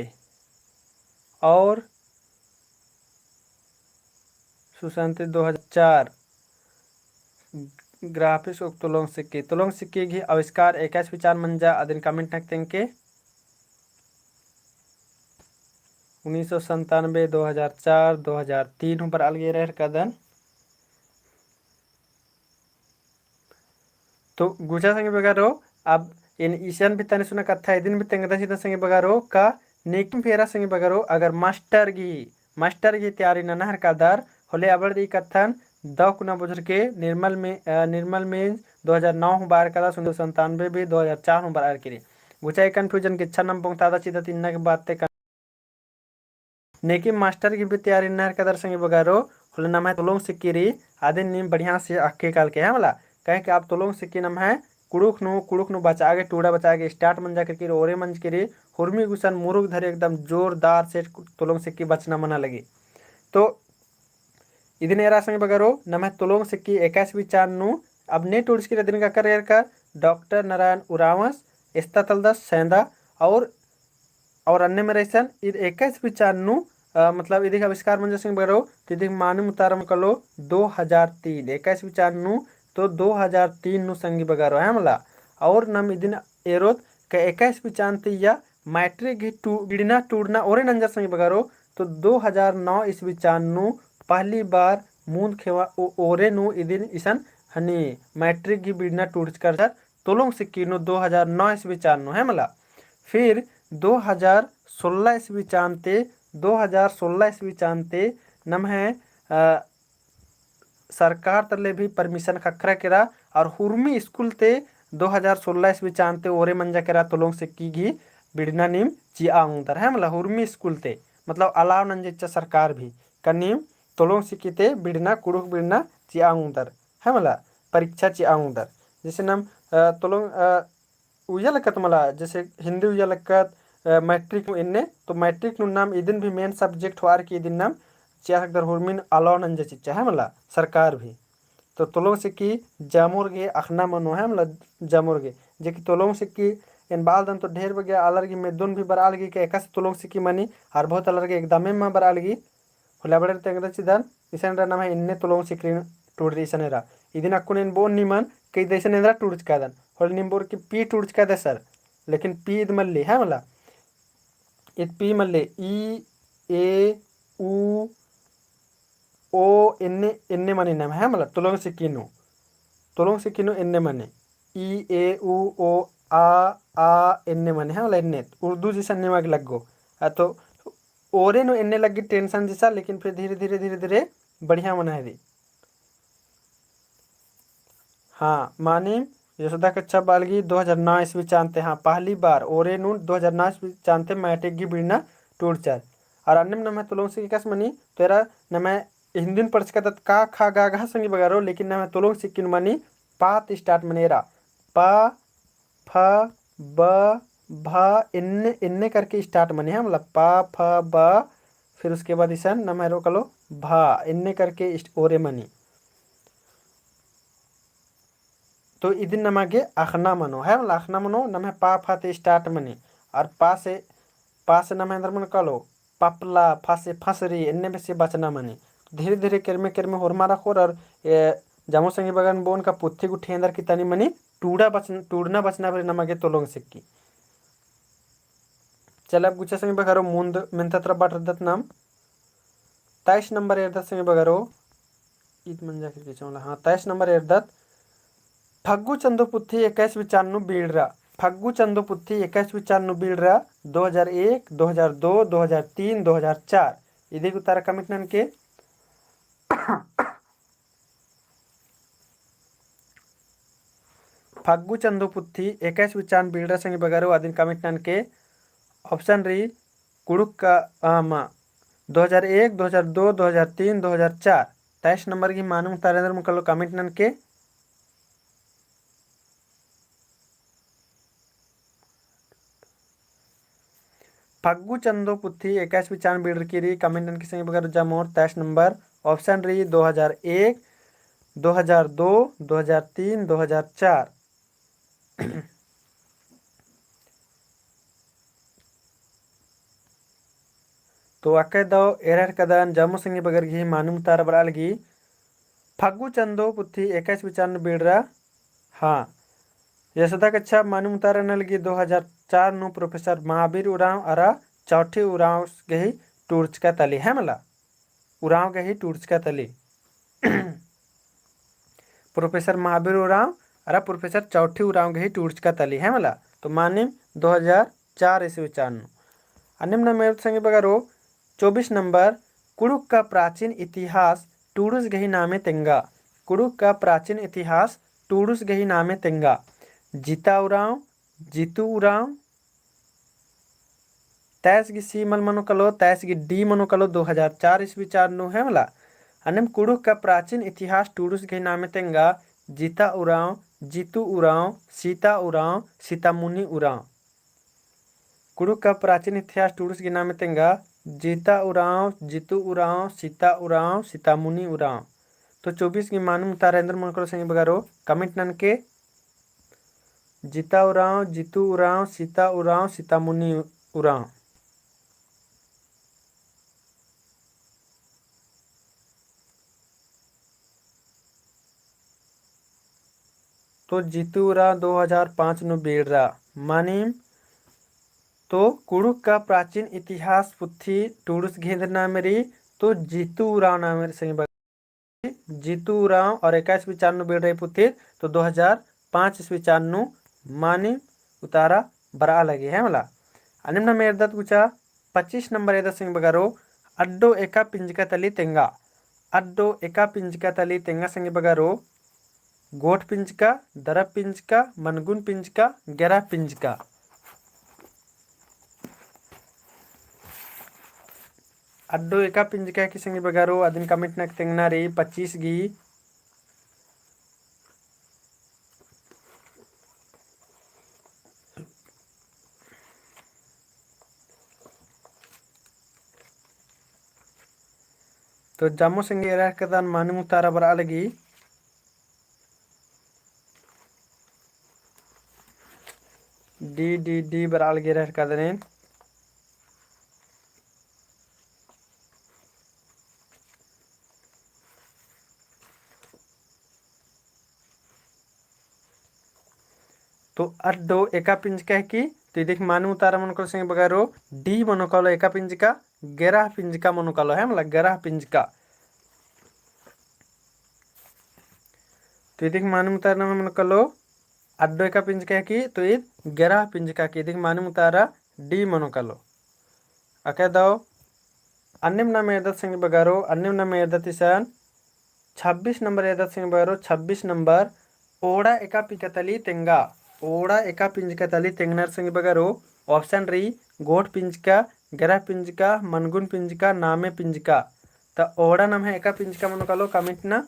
और सुशांति दो हज़ार चार। Graphics of तोलोंग सिक्की, तोलोंग सिक्की गही आविष्कार एका ईस्वी चान मंजा, अदिन comment ननके तेंगके। उन्नीस सौ संतानबे, दो हज़ार चार, दो हज़ार तीन हूँ बरआ लगी एरर कादन। तो गुचा संगी बगरो, अब एन इसन भी तनी सुना कत्था इदिन भी तेंगदन चिदन संगी बगरो का नेकिम फेरा संगी बगरो, अगर मास्टर गही, मास्टर गही तैयारी नना हरकादर होले, अबड़ ई कत्थन दव कुना बुझुरके निर्मल में, अ, निर्मल में दो हज़ार नौ हूँ बरआ कादस, उन्नीस सौ संतानबे भी दो हज़ार चार हूँ बरआ केरी। गुचा ई confusion गे इच्छा नम पोंगतादस चिदत इन्ना के बात ते नेकिम मास्टर गही भी तैयारी नना हरकादर संगी बगरो, होले नम्है तोलोंग सिक्की रई, अदिन नीम बढ़िया से अक्के कालके, है मला। कहें कि अब तोलोंग सिक्की नम्है कुँड़ुख़ नू, कुँड़ुख़ नू बचआ गे, टूड़ा बचआ गे start मंजा केरकी रई, ओरे मंजकी रई, हुरमी गुसन मुरुख धरे एकदम जोरदार से तोलोंग सिक्की बचना मना लगी। तो इदिन एरा संगी बगरो, नम्है तोलोंग सिक्की एका ईस्वी चान नू, अब ने टूड़चकी रई अदिन काकर एरकर, डॉक्टर नारायण उराँवस, एस्ता तलदस सैंदा, और, और अन्नेम रई इसन, इद एका ईस्वी चान नू, अ, मतलब इदी गही आविष्कार मंजा संगी बगरो, तो इदी गही मानिम उतारा मनो कालो दो हज़ार तीन, एका ईस्वी चान नू, तो दो हज़ार तीन नू संगी बगरो, है मला। और नम इदिन एरोत का एका ईस्वी चान ती या मैट्रिक गही टू-, बिड़ना टूड़ना ओरे नंजर संगी बगरो, तो दो हज़ार नौ ईस्वी चान नू पहली बार मुन्द खेवा ओ-, ओरे नू इदिन इसन हनी मैट्रिक गही बिड़ना टूड़चकर तोलोंग सिक्की नू दो हज़ार नौ ईस्वी चान नू, है मला। फिर दो हज़ार सोलह ईस्वी चान ते, दो हज़ार सोलह ईस्वी चान ते नम्है, अ, सरकार तले भी permission ख़क्खरा केरा, और हुरमी स्कूल ते दो हजार सोलह ईस्वी चान ते ओरे मंजा केरा तोलोंग सिक्की गही बिड़ना नीम चिआ ओंगदर, है मला, हुरमी स्कूल ते, मतलब allow नंजचा सरकार भी, का नीम तोलोंग सिक्की ते बिड़ना, कुँड़ुख़ बिड़ना चिआ ओंगदर, है मला, परीक्षा चिआ ओंगदर। जैसे नम, अ, तोलोंग, अ, उइया लक्कत मला, जैसे हिंदी उइया लक्कत, अ, मैट्रिक नू एन्ने, तो मैट्रिक नू नाम इदिन भी main subject होअर की इदिन नाम चिआ सकदर, हुरमिन allow नंजा चिच्चा, है मला, सरकार भी। तो तोलोंग सिक्की जामोर गे अख़ना मनो, है मला, जामोर गे। जे कि तोलोंग सिक्की एन बआलदन तो ढेर बग्गे आलर गही मेद्दोन भी बरआ लगी का एकासे तोलोंग सिक्की मनी, और बहुत आलर गे एकदमे मा बरआ लगी। होले अबड़र तेंगदा चिदन, इसन एरा नम्है एन्ने तोलोंग सिक्की टूड़री इसन एरा। इदिन अक्कुन एन बओन निमन, कई देसन एन्दरा टूड़चकादन। होले नीम बओर की पी टूड़चकादे सर। लेकिन पी इद मल्ली, है मला। इद पी मल्ली, ई, ए, ऊ, ओ, एन्ने, एन्ने मनी नम्है, है मला, तोलोंग सिक्की नू। तोलोंग सिक्की नू एन्ने मनी। ई, ए, ऊ, ओ, आ, आ, एन्ने मनी, है मला, एन्ने। उर्दू जैसन निमा गे लग्गो। आ तो ओरे नू एन्ने लग्गी tension जैसा, लेकिन फिर धीरे, धीरे, धीरे, धीरे बढ़िया मना है दी। हाँ, मानिम यशोदा कच्छप बआ लगी दो हजार नौ ईस्वी चान ते, हाँ, पहली बार ओरे नू दो हजार नौ ईस्वी चान ते मैट्रिक गही बिड़ना टूड़चर। और अन्नेम नम्है तोलोंग सिक्की एकासे मनी, तो एरा नम्है हिंदीन पढ़चकादत का, खा, गा, घा संगी बगरो, लेकिन नम्है तोलोंग सिक्की नू मनी पा ती start मनी एरा। पा, फ, ब, भ, एन्ने, एन्ने करके start मनी, है मला, पा, फ, ब, फिर उसके बाद इसन नम्है एरो कलो भा, एन्ने करके इस-, ओरे मनी। तो इदिन नमा गे अख़ना मनो, है मला, अख़ना मनो, नम्है पा फा ते start मनी। और पा से, पा से नम्है एन्दर मनो कलो, पपला, फा से फसरी, एन्ने बेसे बचना मनी। धीरे धीरे केरमे केरमे होरमा रखोर और, ए, जामो संगी बगर बओन का पुथी गुट्ठी एन्दर की तनी मनी टूड़ा बचन-, टूड़ना बचना भरी नमा गे तोलोंग सिक्की। चल, अब गुच्छा संगी बगरो मुन्द मेन्ता तरा बटरदत नाम। तेईस नंबर एरदत संगी बगरो, ईद मंजा के चौला, हाँ, तेईस नंबर एरदत। फग्गु चंदो पुथी एकाईस विचार नू बीड़रा। फग्गु चंदो पुथी एकाईस विचार नू बीड़रा, दो हजार एक, दो हजार दो, दो हजार तीन, दो हजार चार। इदी गही उतारा comment ननके। फग्गु चंदो पुथी एकाईस विचार नू बीड़रा संगी बगरो, अदिन comment ननके। Option रई कुँड़ुख़ का, आ, मा, दो हजार एक, दो हजार दो, दो हजार तीन, दो हजार चार। तेईस नंबर गही मानिम उतारा एन्दर मनो कलो comment ननके। फग्गु चंदो पुथी एकाईस विचार नू बीड़रकी रई, comment ननके संगी बगरो जामोर। तेईस नंबर option रई दो हजार एक, दो हजार दो, दो हजार तीन, दो हजार चार। तो अक्कय दव एरर कदन जामो संगी बगर गही मानिम उतारा बरआ लगी। फग्गु चंदो पुथी एकाईस विचार नू बीड़रा। हाँ, यशोदा कच्छप मानिम उतारा नना लगी दो हजार चार नू प्रोफेसर महावीर उराँव अरा चौठी उराँव गही टूड़चका तली, है मला? उराँव गही टूड़चका तली। प्रोफेसर महावीर उराँव अरा प्रोफेसर चौठी उराँव गही टूड़चका तली, है मला? तो मानिम दो हजार चार ईस्वी विचार नू। अन्नेम नम एरदत संगी बगरो चौबीस नंबर, कुँड़ुख़ का प्राचीन इतिहास टूड़ुस गही नामे तेंगा। कुँड़ुख़ का प्राचीन इतिहास टूड़ुस गही नामे तेंगा। जीता उराँव, जीतू उराँव, तेईस गही C मल मनो कलो, तेईस गही D मनो कलो, दो हजार चार ईस्वी विचार नू, है मला? अन्नेम कुँड़ुख़ का प्राचीन इतिहास टूड़ुस गही नामे तेंगा, जीता उराँव, जीतू उराँव, सीता उराँव, सीतामुनी उराँव। कुँड़ुख़ का प्राचीन इतिहास टूड़ुस गही नामे तेंगा, जीता उराँव, जीतू उराँव, सीता उराँव, सीतामुनी उराँव। तो चौबीस गही मानिम उतारा एन्दर मनो कलो संगी बगरो comment ननके। जीता उराँव, जीतू उराँव, सीता उराँव, सीतामुनी उराँव। तो जीतू उराँव दो हजार पाँच नू बीड़रा। मानिम तो कुँड़ुख़ का प्राचीन इतिहास पुथी टूड़ुस गही एन्दर नामे रई, तो जीतू उराँव नामे रई संगी बगर। जीतू उराँव और एकाईस विचार नू बीड़रा ई पुथी, तो दो हजार पाँच ईस्वी विचार नू मानिम उतारा बरआ लगी, है मला? अन्नेम नम एरदत गुच्छा पच्चीस नंबर एरदत संगी बगरो, अड्डो एका पिंजका तली तेंगा। अड्डो एका पिंजका तली तेंगा संगी बगरो, गोट पिंजका, दरब पिंजका, मनगुन पिंजका, गेरा पिंजका। अड्डो एका पिंजका की संगी बगरो, अदिन comment नक तेंगना रई, पच्चीस गी। तो जम्मो संगी एरा हेरकदन मानिम उतारा बरआ लगी। D, D, D बरआ लगी एरा हेरकदन। तो अड्डो एका पिंजका है कि, तो इदिक मानिम उतारा मनो कालो संगी बगरो, D मनो कालो एका पिंजका, गेरा पिंजका मनो कालो, है मला, गेरा पिंजका। तो इदिक मानिम उतारा मनो कालो, अड्डो एका पिंजका है कि, तो इद गेरा पिंजका की, इदिक मानिम उतारा D मनो कालो। अके दव, अन्नेम नाम एरदत संगी बगरो, अन्नेम नाम एरदत इसन, छब्बीस नंबर एरदत संगी बगरो, छब्बीस नंबर, ओड़ा एका पिंजका तली तेंगा, ओड़ा एका पिंजका तली तेंगनर संगी बगरो, option रई, गोट पिंजका, गेरा पिंजका, मनगुन पिंजका, नामे पिंजका। त ओड़ा नम्है एका पिंजका मनो कालो comment ना।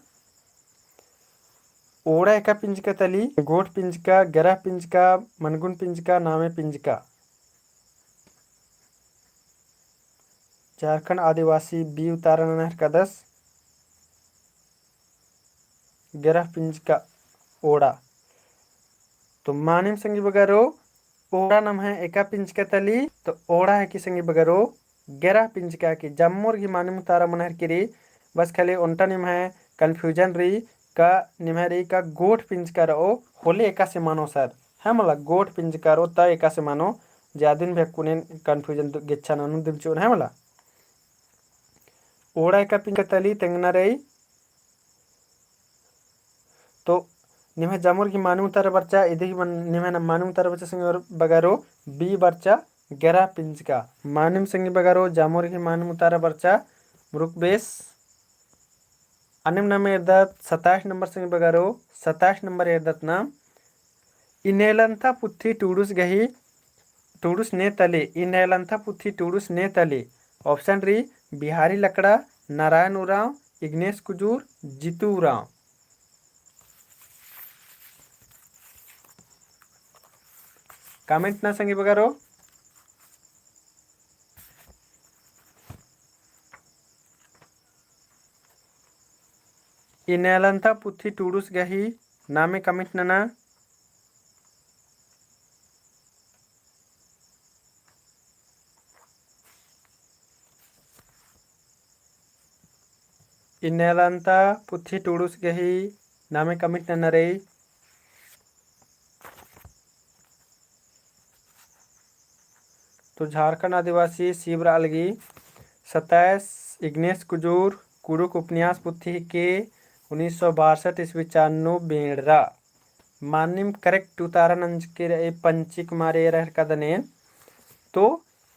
ओड़ा एका पिंजका तली, गोट पिंजका, गेरा पिंजका, मनगुन पिंजका, नामे पिंजका। झारखंड आदिवासी B उतारा नना हेरकदस। गेरा पिंजका ओड़ा। तो मानिम संगी बगरो, ओड़ा नम्है एका पिंजका तली, तो ओड़ा है कि संगी बगरो, गेरा पिंजका की। जम्मोर गी मानिम उतारा मना हेरकी रई, बस खाली ओन्टा निम्है confusion रई, का निम्है रई का गोट पिंजका रओ, होले एकासे मानो सर। है मला, गोट पिंजका रओ, त एकासे मानो, जे अदिन भी अक्कुन एन confusion गेच्छा ननू दिम चिओन, है मला। ओड़ा एका पिंजका तली तेंगना रई। तो निम्है जम्मोर गी मानिम उतारा बरचा, इदिक मन-, निम्है न मानिम उतारा बरचा संगी बगरो, B बरचा, गेरा पिंजका। मानिम संगी बगरो, जम्मोर गी मानिम उतारा बरचा, मुरुक बेस। अन्नेम नाम एरदत सत्ताईस नंबर संगी बगरो, सत्ताईस नंबर एरदत नाम, इन्नेलन्ता पुथी टूड़ुस गही, टूड़ुस ने तली, इन्नेलन्ता पुथी टूड़ुस ने तली। Option रई, बिहारी लकड़ा, नारायण उराँव, इग्नेस कुजूर, जीतू उराँव। Comment ना संगी बगरो। इन्नेलन्ता पुथी टूड़ुस गही नामे comment नना। इन्नेलन्ता पुथी टूड़ुस गही नामे comment नना रई। तो झारखंड आदिवासी C बरआ लगी। सत्ताईस, इग्नेस कुजूर, कुँड़ुख़ उपन्यास पुथी हिके, उन्नीस सौ बासठ ईस्वी चान्नु बेंड़रा। मानिम correct उतारा नंजकी रई पंची कुमार एरा हेरकदन एन। तो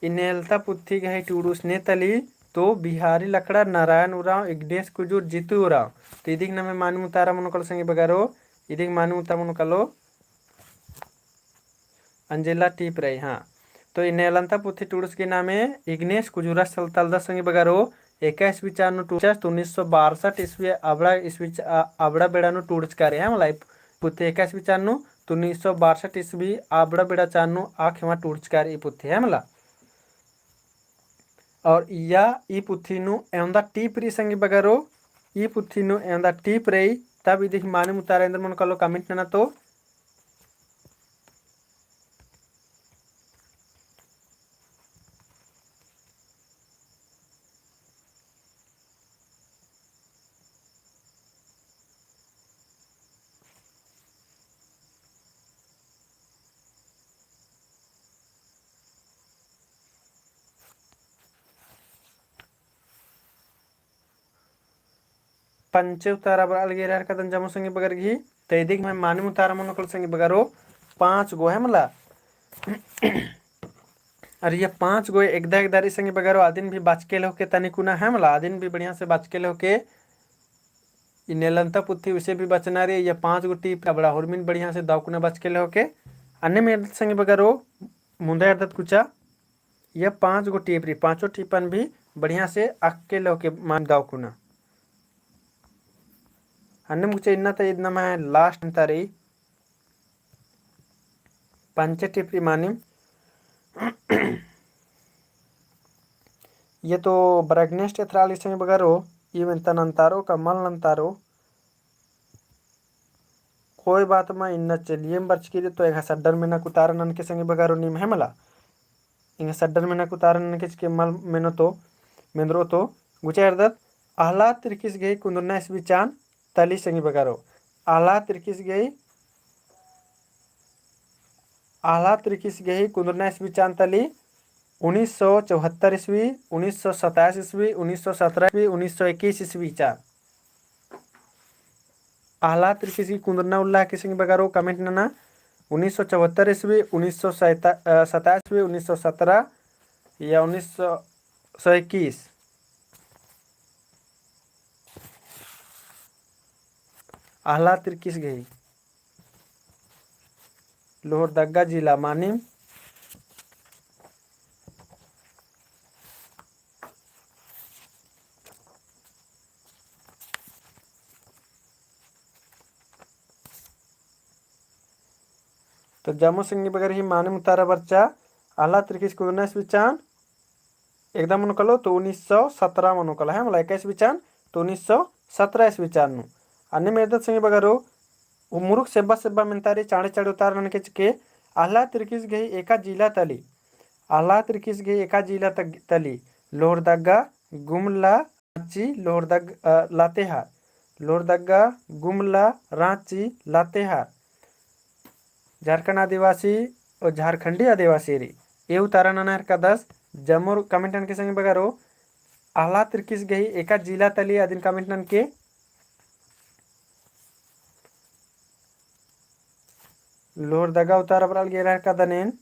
इन्नेलता पुथी गही टूड़ुस ने तली, तो बिहारी लकड़ा, नारायण उराँव, इग्नेस कुजूर, जीतू उराँव। तो इदिक नम्है मानिम उतारा मनो कालो संगी बगरो, इदिक मानिम उतारा मनो कालो अंजेला टीप रई, हाँ। तो इन्नेलन्ता पुथी टूड़ुस गही नामे इग्नेस कुजूरस तलदस संगी बगरो, एका ईस्वी चान्नु टूड़चस, तो उन्नीस सौ बासठ ईस्वी अबड़ा ईस्वी च-, अ-, अबड़ा बेड़ा नू टूड़चका रई, है मला। पुथी एका ईस्वी चान्नु, तो उन्नीस सौ बासठ ईस्वी अबड़ा बेड़ा चान्नु आ खेमा टूड़चका रई ई पुथी, है मला। और इया ई पुथी नू एवंदा टीप रई संगी बगरो, ई पुथी नू एवंदा टीप रई, तब इदिक मानिम उतारा एन्देर मनो कालो comment नना तो। पंचे उतारा बरआ लगी एरा हेरकदन जम्मो संगी बगर गही। तो इदिक नम्है मानिम उतारा मनो कालो संगी बगरो, पाँच गो है मला। और ये पाँच गो एकदा एकदा रई संगी बगरो, अदिन भी बाचके लेहो के तनी कुना है मला, अदिन भी बढ़िया से बाचके लेहो के। ई नेलंता पुथी उसे भी बचना रई, या पाँच गो टीप रई, अबड़ा होरमिन बढ़िया से दव कुना बचके लेहो के। अन्नेम एरदत संगी बगरो, मुन्दा एरदत कुचा, या पाँच गो टीप रई, पाँचो टीपन भी बढ़िया से अक्के लेहो के मानिम दव कुना। अन्नेम कुचा इन्ना ता ईद नम्है last ता रई। पंचे टिपरी मानिम। ये तो ब्रैगनेस्ट एथरा आली संगी बगरो, ये मेन्ता नन्तारो का मल नन्तारो। कोई बात मा इन्ना चलिए बरचकी रई तो एंगा सड्डर मेना कुतारा ननके संगी बगरो नीम है मला। एंगा सड्डर मेना कुतारा ननके चिके मल मेनो तो, मेंदरो तो, गुचा एरदत, अहला तिरकिस गही कुन्दुरना ईस्वी चान, तली संगी बगरो। अहला तिरकिस गही, अहला तिरकिस गही कुन्दुरना ईस्वी चान तली उन्नीस सौ चौहत्तर ईस्वी, उन्नीस सौ सत्ताईस ईस्वी, उन्नीस सौ सत्रह ईस्वी, उन्नीस सौ इक्कीस ईस्वी चान। अहला तिरकिस गही कुन्दुरना उल्ला के संगी बगरो comment नना, उन्नीस सौ चौहत्तर ईस्वी, उन्नीस सौ सत्ताईस ईस्वी, उन्नीस सौ सत्रह या उन्नीस सौ इक्कीस। अहला तिरकिस गही। लोहरदगा जिला मानिम। तो जम्मो संगी बगर ही मानिम उतारा बरचा, अहला तिरकिस कुन्दुरना ईस्वी चान, एकदम मनो कलो तो उन्नीस सौ सत्रह मनो कला है, मला इक्कीस ईस्वी चान तो उन्नीस सौ सत्रह ईस्वी चान नू। अन्नेम एरदत संगी बगरो, उ मुरुख सेब्बा सेब्बा मेन्ता रई, चाँड़े चाँड़े उतारा ननके चिके, अहला तिरकिस गही एका जिला तली, अहला तिरकिस गही एका जिला त-, तली, लोहरदगा, गुमला, राँची, लोहरदग-, अ, लातेहार, लोहरदगा, गुमला, राँची, लातेहार। झारखंड आदिवासी और झारखंडी आदिवासी रई। ए उतारा नना एरकादस, जम्मो comment ननके संगी बगरो, अहला तिरकिस गही एका जिला तली अदिन comment ननके। लोहरदगा उतारा बरआ लगी एरा एरकादन एन।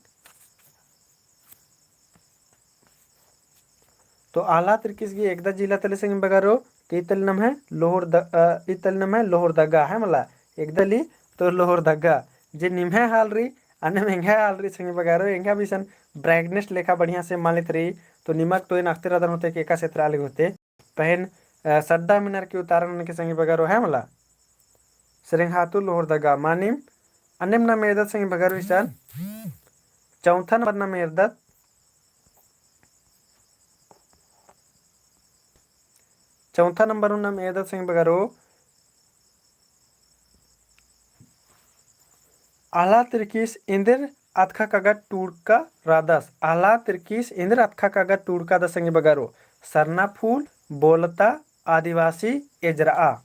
तो अहला तिरकिस गही एकदा जिला तली संगी बगरो, तो ई तली नम्है लोहरद-, अ, ई तली नम्है लोहरदगा है मला, एकदा ली तो लोहरदगा, जे निम्है हाल रई, अन्नेम एंग्है हाल रई संगी बगरो, एंगा भी इसन ब्रैगनेस्ट लेखा बढ़िया से मलित रई, तो निमक तो एन अख़ते रअदन होते के एका क्षेत्र आली होते। पहें, अ, सड्डा मिनर की उतारा ननके संगी बगरो है मला। सेरेंगातू लोहरदगा मानिम, अन्नेम नाम एरदत संगी बगरो इसन। चौथा नंबर नाम एरदत। चौथा नंबर हूँ नाम एरदत संगी बगरो। अहला तिरकिस एन्देर अतख़ा कागद टूड़का रअदस। अहला तिरकिस एन्देर अतख़ा कागद टूड़कादस संगी बगरो। सरना फूल, बोलता, आदिवासी, एजरआ।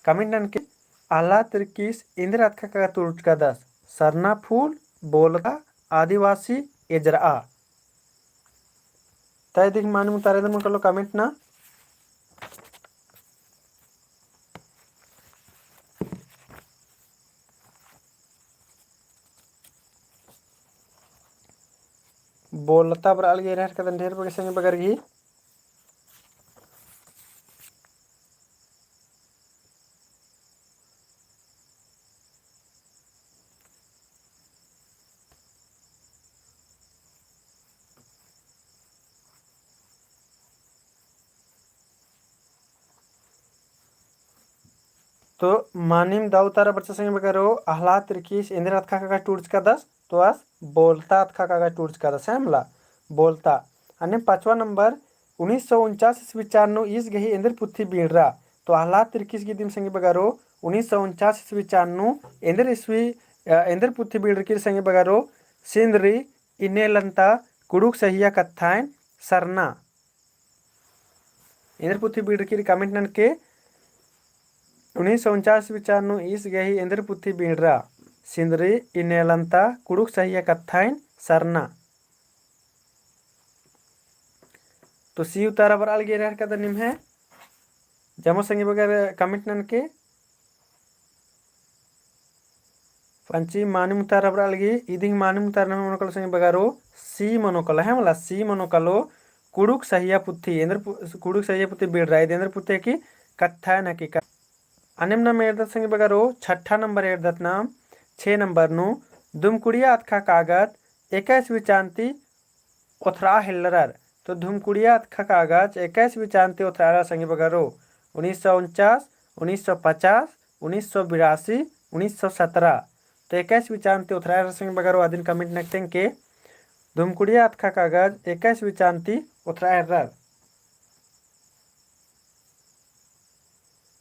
Comment ननके, अहला तिरकिस एन्देर अतख़ा कागद टूड़कादस। सरना फूल, बोलता, आदिवासी, एजरआ। तय दिख मानिम उतारा दन कलो comment ना। बोलता बरआ लगी एरा एरकादन ढेर बग्गे संगी बगर गही। तो मानिम दव उतारा बरचा संगी बगरो, अहला तिरकिस एन्देर अतख़ा कागद टूड़चकादस, तो आस बोलता अतख़ा कागद टूड़चकादस, है मला, बोलता। अन्ने पाँचवा नंबर, उन्नीस सौ उनचास ईस्वी चान नू ईस गही एन्देर पुथी बीड़रा। तो अहला तिरकिस गही दिम संगी बगरो, उन्नीस सौ उनचास ईस्वी चान नू एन्देर ईस्वी, अ, एन्देर पुथी बीड़रकी संगी बगरो, सिंदरी, इन्नेलंता, कुँड़ुख़ सहिया कत्थाइन, सरना। एन्देर पुथी बीड़रकी comment ननके, उन्नीस सौ उनचास ईस्वी चान नू ईस गही एन्देर पुथी बीड़रा, सिंदरी, इन्नेलंता, कुँड़ुख़ सहिया कत्थाइन, सरना। तो C उतारा बरआ लगी एरा एरकादन निम्है। जम्मो संगी बगर comment ननके। पंची मानिम उतारा बरआ लगी, इदिंग मानिम उतारा नम्है मनो कलो संगी बगरो, C मनो कलो, है मला, C मनो कलो, कुँड़ुख़ सहिया पुथी, एन्देर पु-, कुँड़ुख़ सहिया पुथी बीड़रा, इद एन्देर पुथी है कि कत्थायन हकीकत। अन्नेम नाम एरदत संगी बगरो, छठा नंबर एरदत नाम, छे नंबर नू, धुमकुड़िया अतखा कागज एका ईस्वी चान ती ओथरआ हेल्लरर। तो धुमकुड़िया अतखा कागज एका ईस्वी चान ती ओथरआ हेल्लरर संगी बगरो, उन्नीस सौ उनचास, उन्नीस सौ पचास, उन्नीस सौ बिरासी, उन्नीस सौ सतरा। तो एका ईस्वी चान ती ओथरआ हेल्लरर संगी बगरो, अदिन comment नना तेंगके। धुमकुड़िया अतखा कागज एका ईस्वी चान ती ओथरआ हेल्लरर।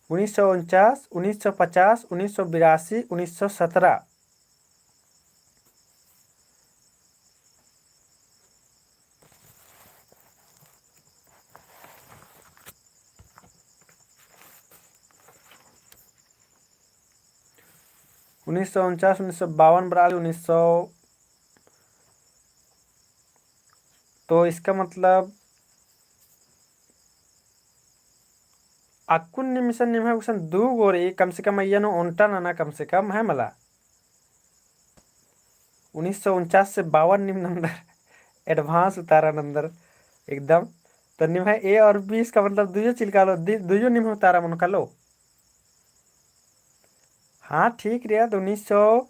उन्नीस सौ उनचास, उन्नीस सौ पचास, उन्नीस सौ बिरासी, उन्नीस सौ सतरा। उन्नीस सौ उनचास, उन्नीस सौ बावन बरआ लगी, उन्नीस सौ, तो इसका मतलब अक्कुन नीम इसन निम्है गुसन दू गो रई, कम से कम अइय्या नू ओन्टा नना कम से कम, है मला। उन्नीस सौ उनचास से बावन नीम नंदर, advance उतारा नंदर एकदम। तो निम्है A और B इसका मतलब दुइयो चिलका लो, दि-, दुइयो निम्है उतारा मनो कालो। हाँ, ठीक रई, तो उन्नीस सौ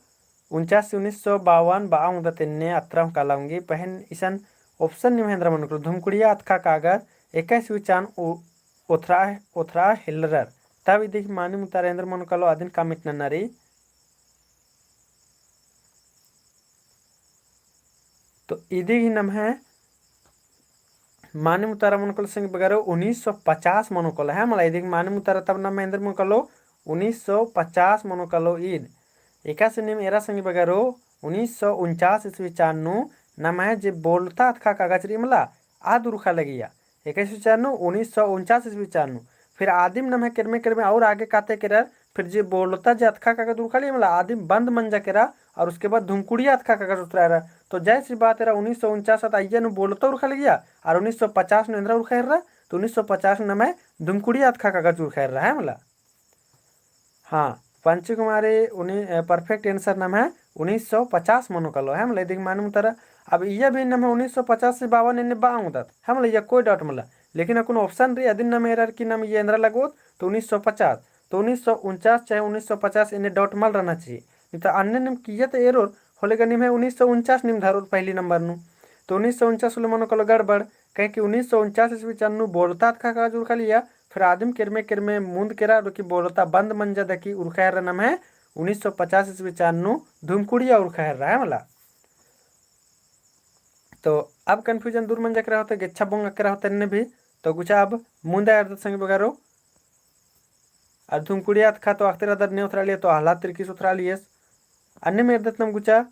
उनचास से उन्नीस सौ बावन बआ ओंगदत एन्ने अत्रा हूँ काला ओंगी, पहें इसन option निम्है एन्दरा मनो कालो, धुमकुड़िया अतखा कागज एका ईस्वी चान उ-, ओथरआ, ओथरआ हेल्लरर। तब इदी गही मानिम उतारा एन्दरा मनो कालो अदिन comment नना रई। तो इदी गही नम्है मानिम उतारा मनो कालो संगी बगरो उन्नीस सौ पचास मनो कालो, है मला। इदी गही मानिम उतारा तब नम्है एन्दरा मनो कालो उन्नीस सौ पचास मनो कालो ईद। एकासे नीम एरा संगी बगरो उन्नीस सौ उनचास ईस्वी चान नू नम्है जे बोलता अतखा कागज रई मला, आद उरखा लगिया। एका ईस्वी चान नू, उन्नीस सौ उनचास ईस्वी चान नू। फिर आदिम नम्है केरमे केरमे और आगे काते केरर, फिर जे बोलता जे अतखा कागज उरखा लगिया मला, आदिम बंद मंजा केरा, और उसके बाद धुमकुड़िया अतखा कागज ओथरआ हेल्लरा। तो जाहिर सी बात एरा उन्नीस सौ उनचास ता अइय्या नू बोलता उरखा लगिया, और उन्नीस सौ पचास नू एन्दरा उरखा हेल्लरा, तो उन्नीस सौ पचास नू नम्है धुमकुड़िया अतखा कागज उरखा हेल्लरा, है मला। हाँ, पंची कुमारी उन्नी, अ, perfect answer नम्है उन्नीस सौ पचास मनो कालो, है मला। इदी गही मानिम उतारा, अब इय्या भी नम्है उन्नीस सौ पचास से बावन एन्ने बआ ओंगदत, है मला, इय्या कोई doubt मला। लेकिन अक्कुन option रई, अदिन नम एरर की नम इय्या एन्दरा लगोत, तो उन्नीस सौ पचास, तो उन्नीस सौ उनचास चाहे उन्नीस सौ पचास एन्ने doubt मल रहना चाहिए। नहीं तो अन्ने नीम किय्या तो एरोर, होले गा निम्है उन्नीस सौ उनचास नीम धरोर पहली नंबर नू। तो उन्नीस सौ उनचास होले मनो कालो गड़बड़, काहे कि उन्नीस सौ उनचास ईस्वी चान नू बोलता अतखा कागज उरखा लगिया, फिर आदिम केरमे केरमे मुन्द केरा, अदकी बोलता बंद मंजा दकी उरखा हेल्लरा नम्है उन्नीस सौ पचास ईस्वी चान नू धुमकुड़िया उरखा हेल्लरा, है मला। तो अब confusion दूर मंजा केरा होले, गेच्छा बोंगा केरा होले एन्ने भी। तो गुचा अब मुन्दा एरदत संगी बगरो। अरा धुमकुड़िया अतखा तो अख़तरा दर ने ओथरआ लगिया, तो आह्लाद तिर्कीस ओथरआ लगियस। अन्नेम एरदत नाम गुचा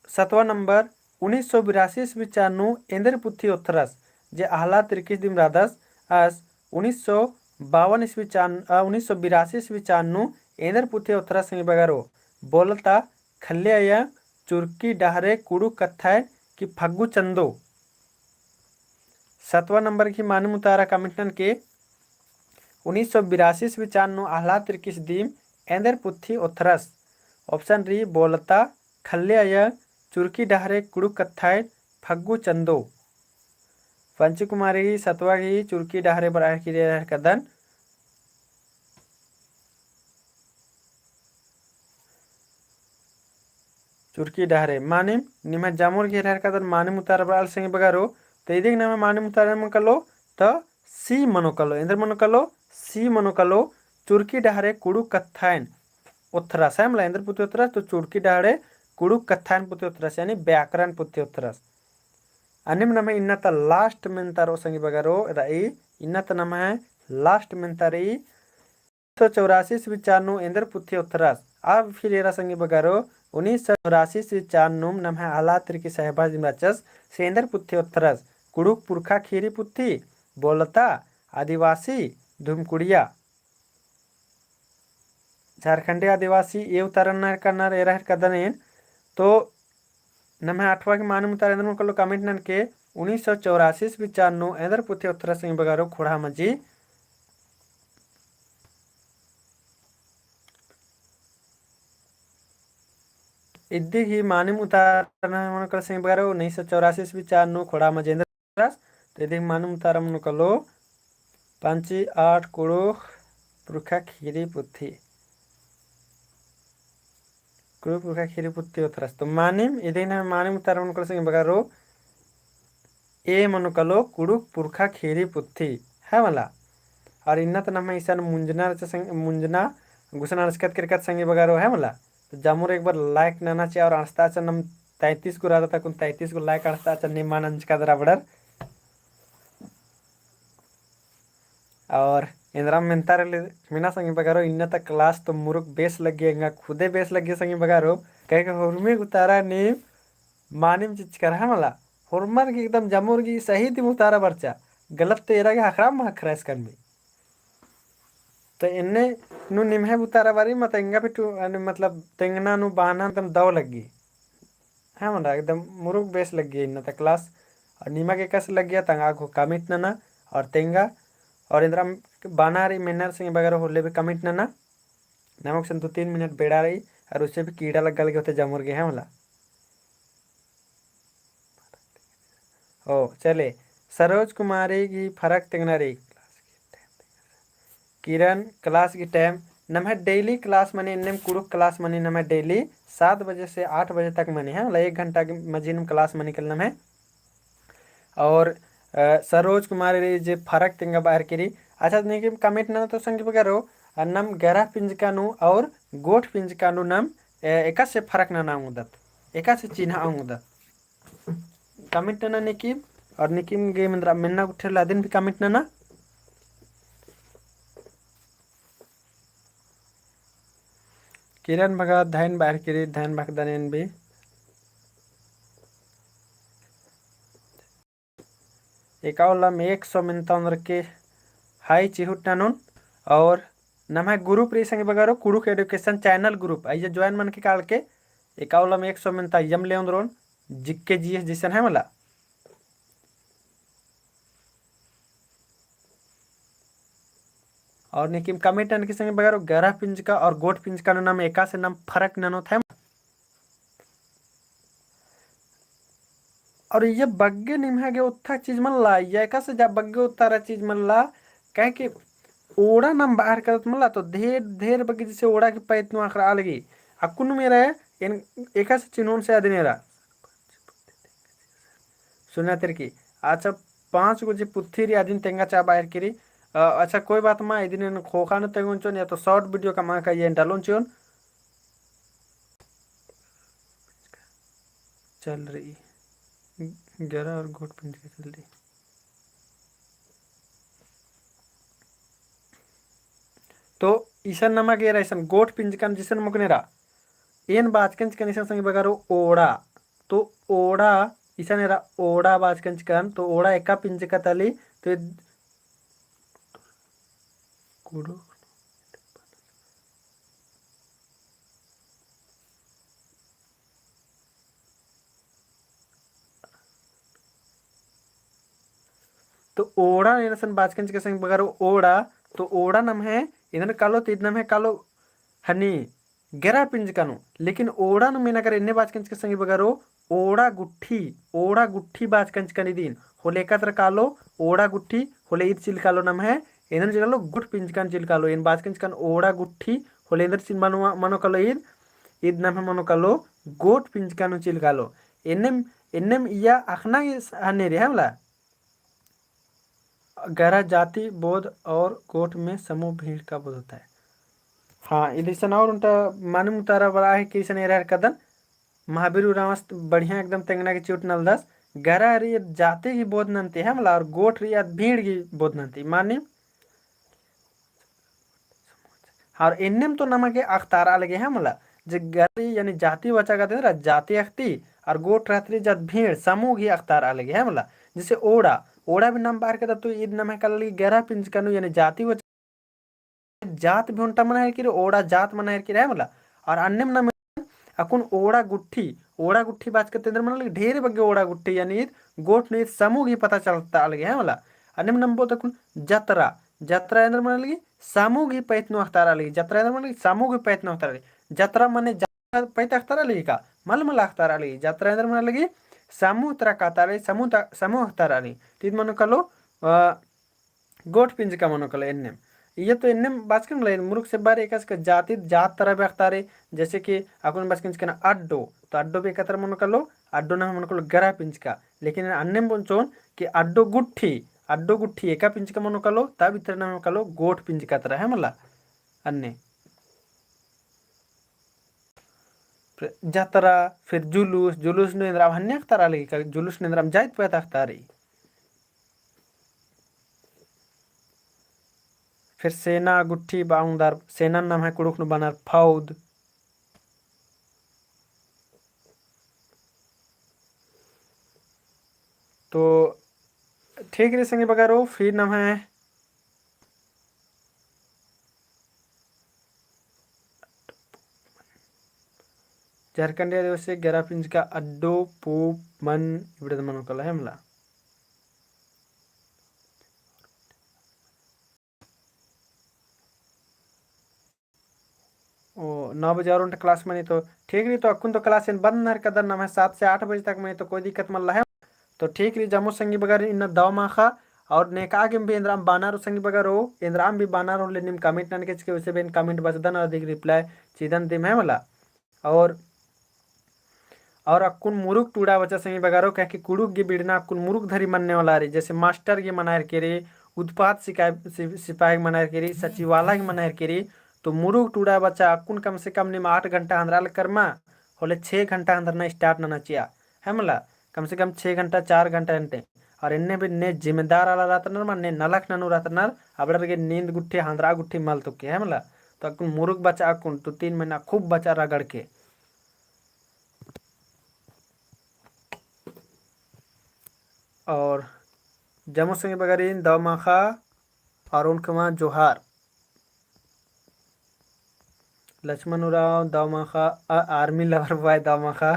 सतवा नंबर, उन्नीस सौ बिरासी ईस्वी चान नू एन्देर पुथी ओथरस, जे आह्लाद तिर्कीस दिम रअदस, आस उन्नीस सौ बावन ईस्वी चान, अ, उन्नीस सौ बिरासी ईस्वी चान नू एन्देर पुथी ओथरस संगी बगरो, बोलता खल्ले अयंग, चुरकी डहरे कुँड़ुख़ कत्थायन कि फग्गु चंदो। सतवा नंबर गही मानिम उतारा comment ननके, उन्नीस सौ बिरासी ईस्वी चान नू आह्लाद तिर्कीस दिम एन्देर पुथी ओथरस। Option रई, बोलता खल्ले अयंग, चुरकी डहरे कुँड़ुख़ कत्थायन, फग्गु चंदो। पंची कुमारी सतवा गही चुरकी डहरे बरआ हेल्लरकी एरा हेल्लरकदन। चुरकी डहरे मानिम, निम्है जामोर गही एरा हेल्लरकदन मानिम उतारा बरआ लगी संगी बगरो। तो इदी गही नम्है मानिम उतारा मनो कालो, तो C मनो कालो, एन्देर मनो कालो, C मनो कालो, चुरकी डहरे कुँड़ुख़ कत्थायन ओथरस, है मला, एन्देर पुथी ओथरस, तो चुरकी डहरे कुँड़ुख़ कत्थायन पुथी ओथरस, यानी व्याकरण पुथी ओथरस। अन्नेम नम्है इन्ना ता last मेन्ता रओ संगी बगरो रई, इन्ना ता नम्है last मेन्ता रई। उन्नीस सौ चौरासी ईस्वी चान नू एन्देर पुथी ओथरस। अब फिर एरा संगी बगरो, उन्नीस सौ चौरासी ईस्वी चान नू नम्है आह्लाद तिर्की साहेबस दिम रहचस, से एन्देर पुथी ओथरस, कुँड़ुख़ पुरखा ख़ीरी पुथी, बोलता आदिवासी धुमकुड़िया। झारखंडी आदिवासी ए उतारा ननर का ननर एरा हेल्लरकदन एन। तो नम्है अठवा गही मानिम उतारा एन्देर मनो कालो comment ननके, उन्नीस सौ चौरासी ईस्वी चान नू एन्देर पुथी ओथरस संगी बगरो, ख़ोंड़हा मझी। इदी गही मानिम उतारा नम्है मनो कालो संगी बगरो, उन्नीस सौ चौरासी ईस्वी चान नू ख़ोंड़हा मझी एन्देर ओथरस। तो इदी गही मानिम उतारा मनो कालो, पंची आठ कुँड़ुख़ पुरखा ख़ीरी पुथी। कुँड़ुख़ पुरखा ख़ीरी पुथी उतरस। तो मानिम, इदिन हमें मानिम उतारा मनो कला संगी बगरो, ए मनो कलो कुँड़ुख़ पुरखा ख़ीरी पुथी, है मला। और इन्ना तो नम्है इसन मुंजना रहचा संग-, मुंजना गुसन अंड़सकत केरकत संगी बगरो, है मला। तो जमुर एक बार like नना चिआ और अंड़सता चिआ नम तैंतीस गो रअदत अक्कुन तैंतीस गो like अंड़सता चिआ नीम मल अंड़सकदर अबड़र। और एन्दरा मेन्ता रअली मेना संगी बगरो, इन्ना ता class तो मुरुख बेस लग्गी, एंगा खुदे बेस लग्गी संगी बगरो, कहे के होरमी उतारा नीम मानिम चिचकर है मला, होरमर गे एकदम जमुर गे सही दिम उतारा बरचा, गलत तो एरा गे हखरा मा हखरा इसकन भी। तो एन्ने नू निम्है उतारा बारी मत एंगा भी टू, अने मतलब तेंगना नू बअना एकदम दव लग्गी। हाँ, मला एकदम मुरुख बेस लग्गी इन्ना ता class। और निमा गे एकासे लग्गिया तंगआ घो comment नना और तेंगा। और एन्दरा बअना रई मेनर संगी बगरो होले भी comment नना। नमक सन दो तीन minute बेड़ा रई और उसे भी कीड़ा लग्गा लगे होते जमुर गे, है मला। ओ, चले। सरोज कुमारी गही फरक तेंगना रई। किरण, class गही time नम्है daily class मनी, एन्नेम कुँड़ुख़ class मनी नम्है daily सात बजे से आठ बजे तक मनी, है मला, एक घंटा गही मझी नू class मनी कल नम्है। और, अ, सरोज कुमारी रई जे फरक तेंगा बअर केरी। अच्छा, नीकिम comment नना तो संगी बगरो, अ, नम गरा पिंजका नू और गोट पिंजका नू नम, अ, एकासे फरक नना ओंगदत, एकासे चिन्हा ओंगदत। Comment नना नीकिम, और नीकिम गे मेन्दरा मेन्ना गुट्ठिर ला अदिन भी comment नना। किरण भगत धैन बअर केरी, धैन भगत दनेन भी। एकाउलम एक सौ मेन्ता ओन्द्रके हाई चिहुट ननोन। और नम्है group रई संगी बगरो, कुँड़ुख़ education channel group, अइय्या join मनके कालके एकाउलम एक सौ मेन्ता अइय्यम ले ओन्द्रोन, GK GS जैसन है मला। और नीकिम comment ननके संगी बगरो, गरा पिंजका और गोट पिंजका नू नम एकासे नम फरक ननोत है। और इय्या बग्गे निम्है गे ओत्था चीज मल्ला, इय्या एकासे जा बग्गे ओत्तारा चीज मल्ला, काहे कि ओड़ा नम बअर करत मल्ला, तो ढेर, ढेर बग्गे जैसे ओड़ा के पैत नू अख़रआ लगी। अक्कुन मेरा एन एकासे चिन्होन से अदिन एरा। सुना तेरकी। अच्छा, पाँच गो जे पुथी रई अदिन तेंगा चिआ बअर केरी। अ, अच्छा, कोई बात मा, इदिन एन ख़ोख़ा नू तेंगोन चिओन या तो short video कमआ का एन डालोन चिओन। चल रई। गरा और गोट पिंजका चल रई। तो इसन नमा गे एरा, इसन गोट पिंजकन जिसन मोख़न एरा। एन बाचकन चिकन इसन संगी बगरो ओड़ा। तो ओड़ा, इसन एरा ओड़ा बाचकन चिकन, तो ओड़ा एका पिंजका ता लगी, तो ये कुँड़ुख़ तो ओड़ा एन इसन बाचकन चिकन संगी बगरो ओड़ा, तो ओड़ा नम्है, इदन कालो तो इद नम्है कालो हनी, गरा पिंजका नू, लेकिन ओड़ा नू मेना कर एन्ने बाचकन चिकन संगी बगरो ओड़ा गुट्ठी, ओड़ा गुट्ठी बाचकन चिकन इदिन, होले एकातर कालो ओड़ा गुट्ठी, होले इद चिल कालो नम्है, एन्दर चिल कालो गोट पिंजकन चिल कालो, एन बाचकन चिकन ओड़ा गुट्ठी, होले एन्दर चिल मनो, मनो कालो इद, इद नम्है मनो कालो गोट पिंजका नू चिल कालो। एन्नेम, एन्नेम इय्या अख़ना गे हन्ने रई है मला। गरा जाति बोध और गोट में समूह भीड़ का बोध होता है। हाँ, इद इसन और ओन्टा मानिम उतारा बरआ है कि इसन एरा हेलरकदन। महावीर उराँवस बढ़िया एकदम तेंगना गे चिहुट नलदस। गरा रई जाति गही बोध नन्ती है मला, और गोट रई भीड़ गही बोध नन्ती। मानिम और एन्नेम तो नमा गे अख़तारआ लगी है मला, जे गरा रई यानी जाति बचा का तेंदरा जाति अख़ती, और गोट रहत रई जात भीड़ समूह गही अख़तारआ लगी है मला। जैसे ओड़ा, ओड़ा भी नाम बअर केरा तो इद नम्है काला लगी गरा पिंजका नू यानी जाति बचा जात भी ओन्टा मना हेलरकी रई, ओड़ा जात मना हेलरकी रई है मला। और अन्नेम नाम अक्कुन ओड़ा गुट्ठी, ओड़ा गुट्ठी बाचकन तेंदर मना लगी ढेर बग्गे ओड़ा गुट्ठी, यानी ईद गोट नू ईद समूह गही पता चलता लगी है मला। अन्नेम नम्बो तक अक्कुन जतरा, जतरा एन्देर मना लगी समूह गही पैत नू अख़तारआ लगी, जतरा एन्देर मना लगी समूह गही पैत नू अख़तारआ लगी। जतरा मने जा-, पैत अख़तारआ लगी का? मल मला अख़तारआ लगी। जतरा एन्देर मना लगी समूह तरा कातारआ लगी, समूह त-, समूह अख़तारआ लगी। तो ईद मनो कालो, अ, गोट पिंजका मनो कालो एन्नेम। इय्या तो एन्नेम बाचकन मला, मुरुख से बारे एकासे का जाति, जात तरा बअदर, जैसे कि अक्कुन बाचकन चिकन अड्डो, तो अड्डो भी एका तरा मनो कालो, अड्डो नम्है मनो कालो गरा पिंजका। लेकिन अन्नेम बंचोन कि अड्डो गुट्ठी, अड्डो गुट्ठी एका पिंजका मनो कालो, तब इतरा नम्है मनो कालो गोठ पिंजका तरा है मला। अन्ने फिर जतरा, फिर जुलूस, जुलूस नू एन्दरा हन्ने अख़तारा लगी का, जुलूस नू एन्दरा जाइत पता अख़तारी। फिर सेना गुट्ठी बअदर, सेना नम्है कुँड़ुख़ नू बअनर फौद। तो ठीक रई संगी बगरो, फिर नम्है झारखंडी आदिवासी गरा पिंजका अड्डो पोप मन इबड़े मनो काला है मला। ओ, नौ बजे और ओन्टे class मनी तो ठीक रई, तो अक्कुन तो class एन बंद ननर कदर नम्है सात से आठ बजे तक मनी तो कोई दिक्कत मल्ला है। तो ठीक रई जम्मो संगी बगर इन्ना दव माखा, और नेका गेम भी एन्दराम बअनर संगी बगर हो, एन्दराम भी बअनर होले नीम comment ननके चिके, वैसे भी एन comment बचदन और अधिक reply चिदन दिम है मला। और और अक्कुन मुरुख टूड़ा बचा संगी बगर हो, काहे कि कुँड़ुख़ गे बिड़ना अक्कुन मुरुख धरी मन्ने वाला रई, जैसे मास्टर गे मनायर केरी, उत्पाद सिकाय-, सि-, सिपाही मनायर केरी, सचिवालय गे मनायर केरी, तो मुरुख टूड़ा बचा अक्कुन कम से कम नीम आठ घंटा हंदरा लकरमा, होले छे घंटा हंदरना start नना चिआ, है मला, कम से कम छे घंटा, चार घंटा एन्टे। और एन्ने भी ने जिम्मेदार आला रहतनर, मा ने नलख ननू रहतनर, अबड़र गे नींद गुट्ठी, हंदरा गुट्ठी मल तुक्के, है मला। तो अक्कुन मुरुख बचा अक्कुन, दो तीन महीना खूब बचा रगड़ के। और जम्मो संगी बगरिन दव माखा और ओनकमा जोहार। लक्ष्मण उराँव दव माखा, अ, army lover boy दव माखा।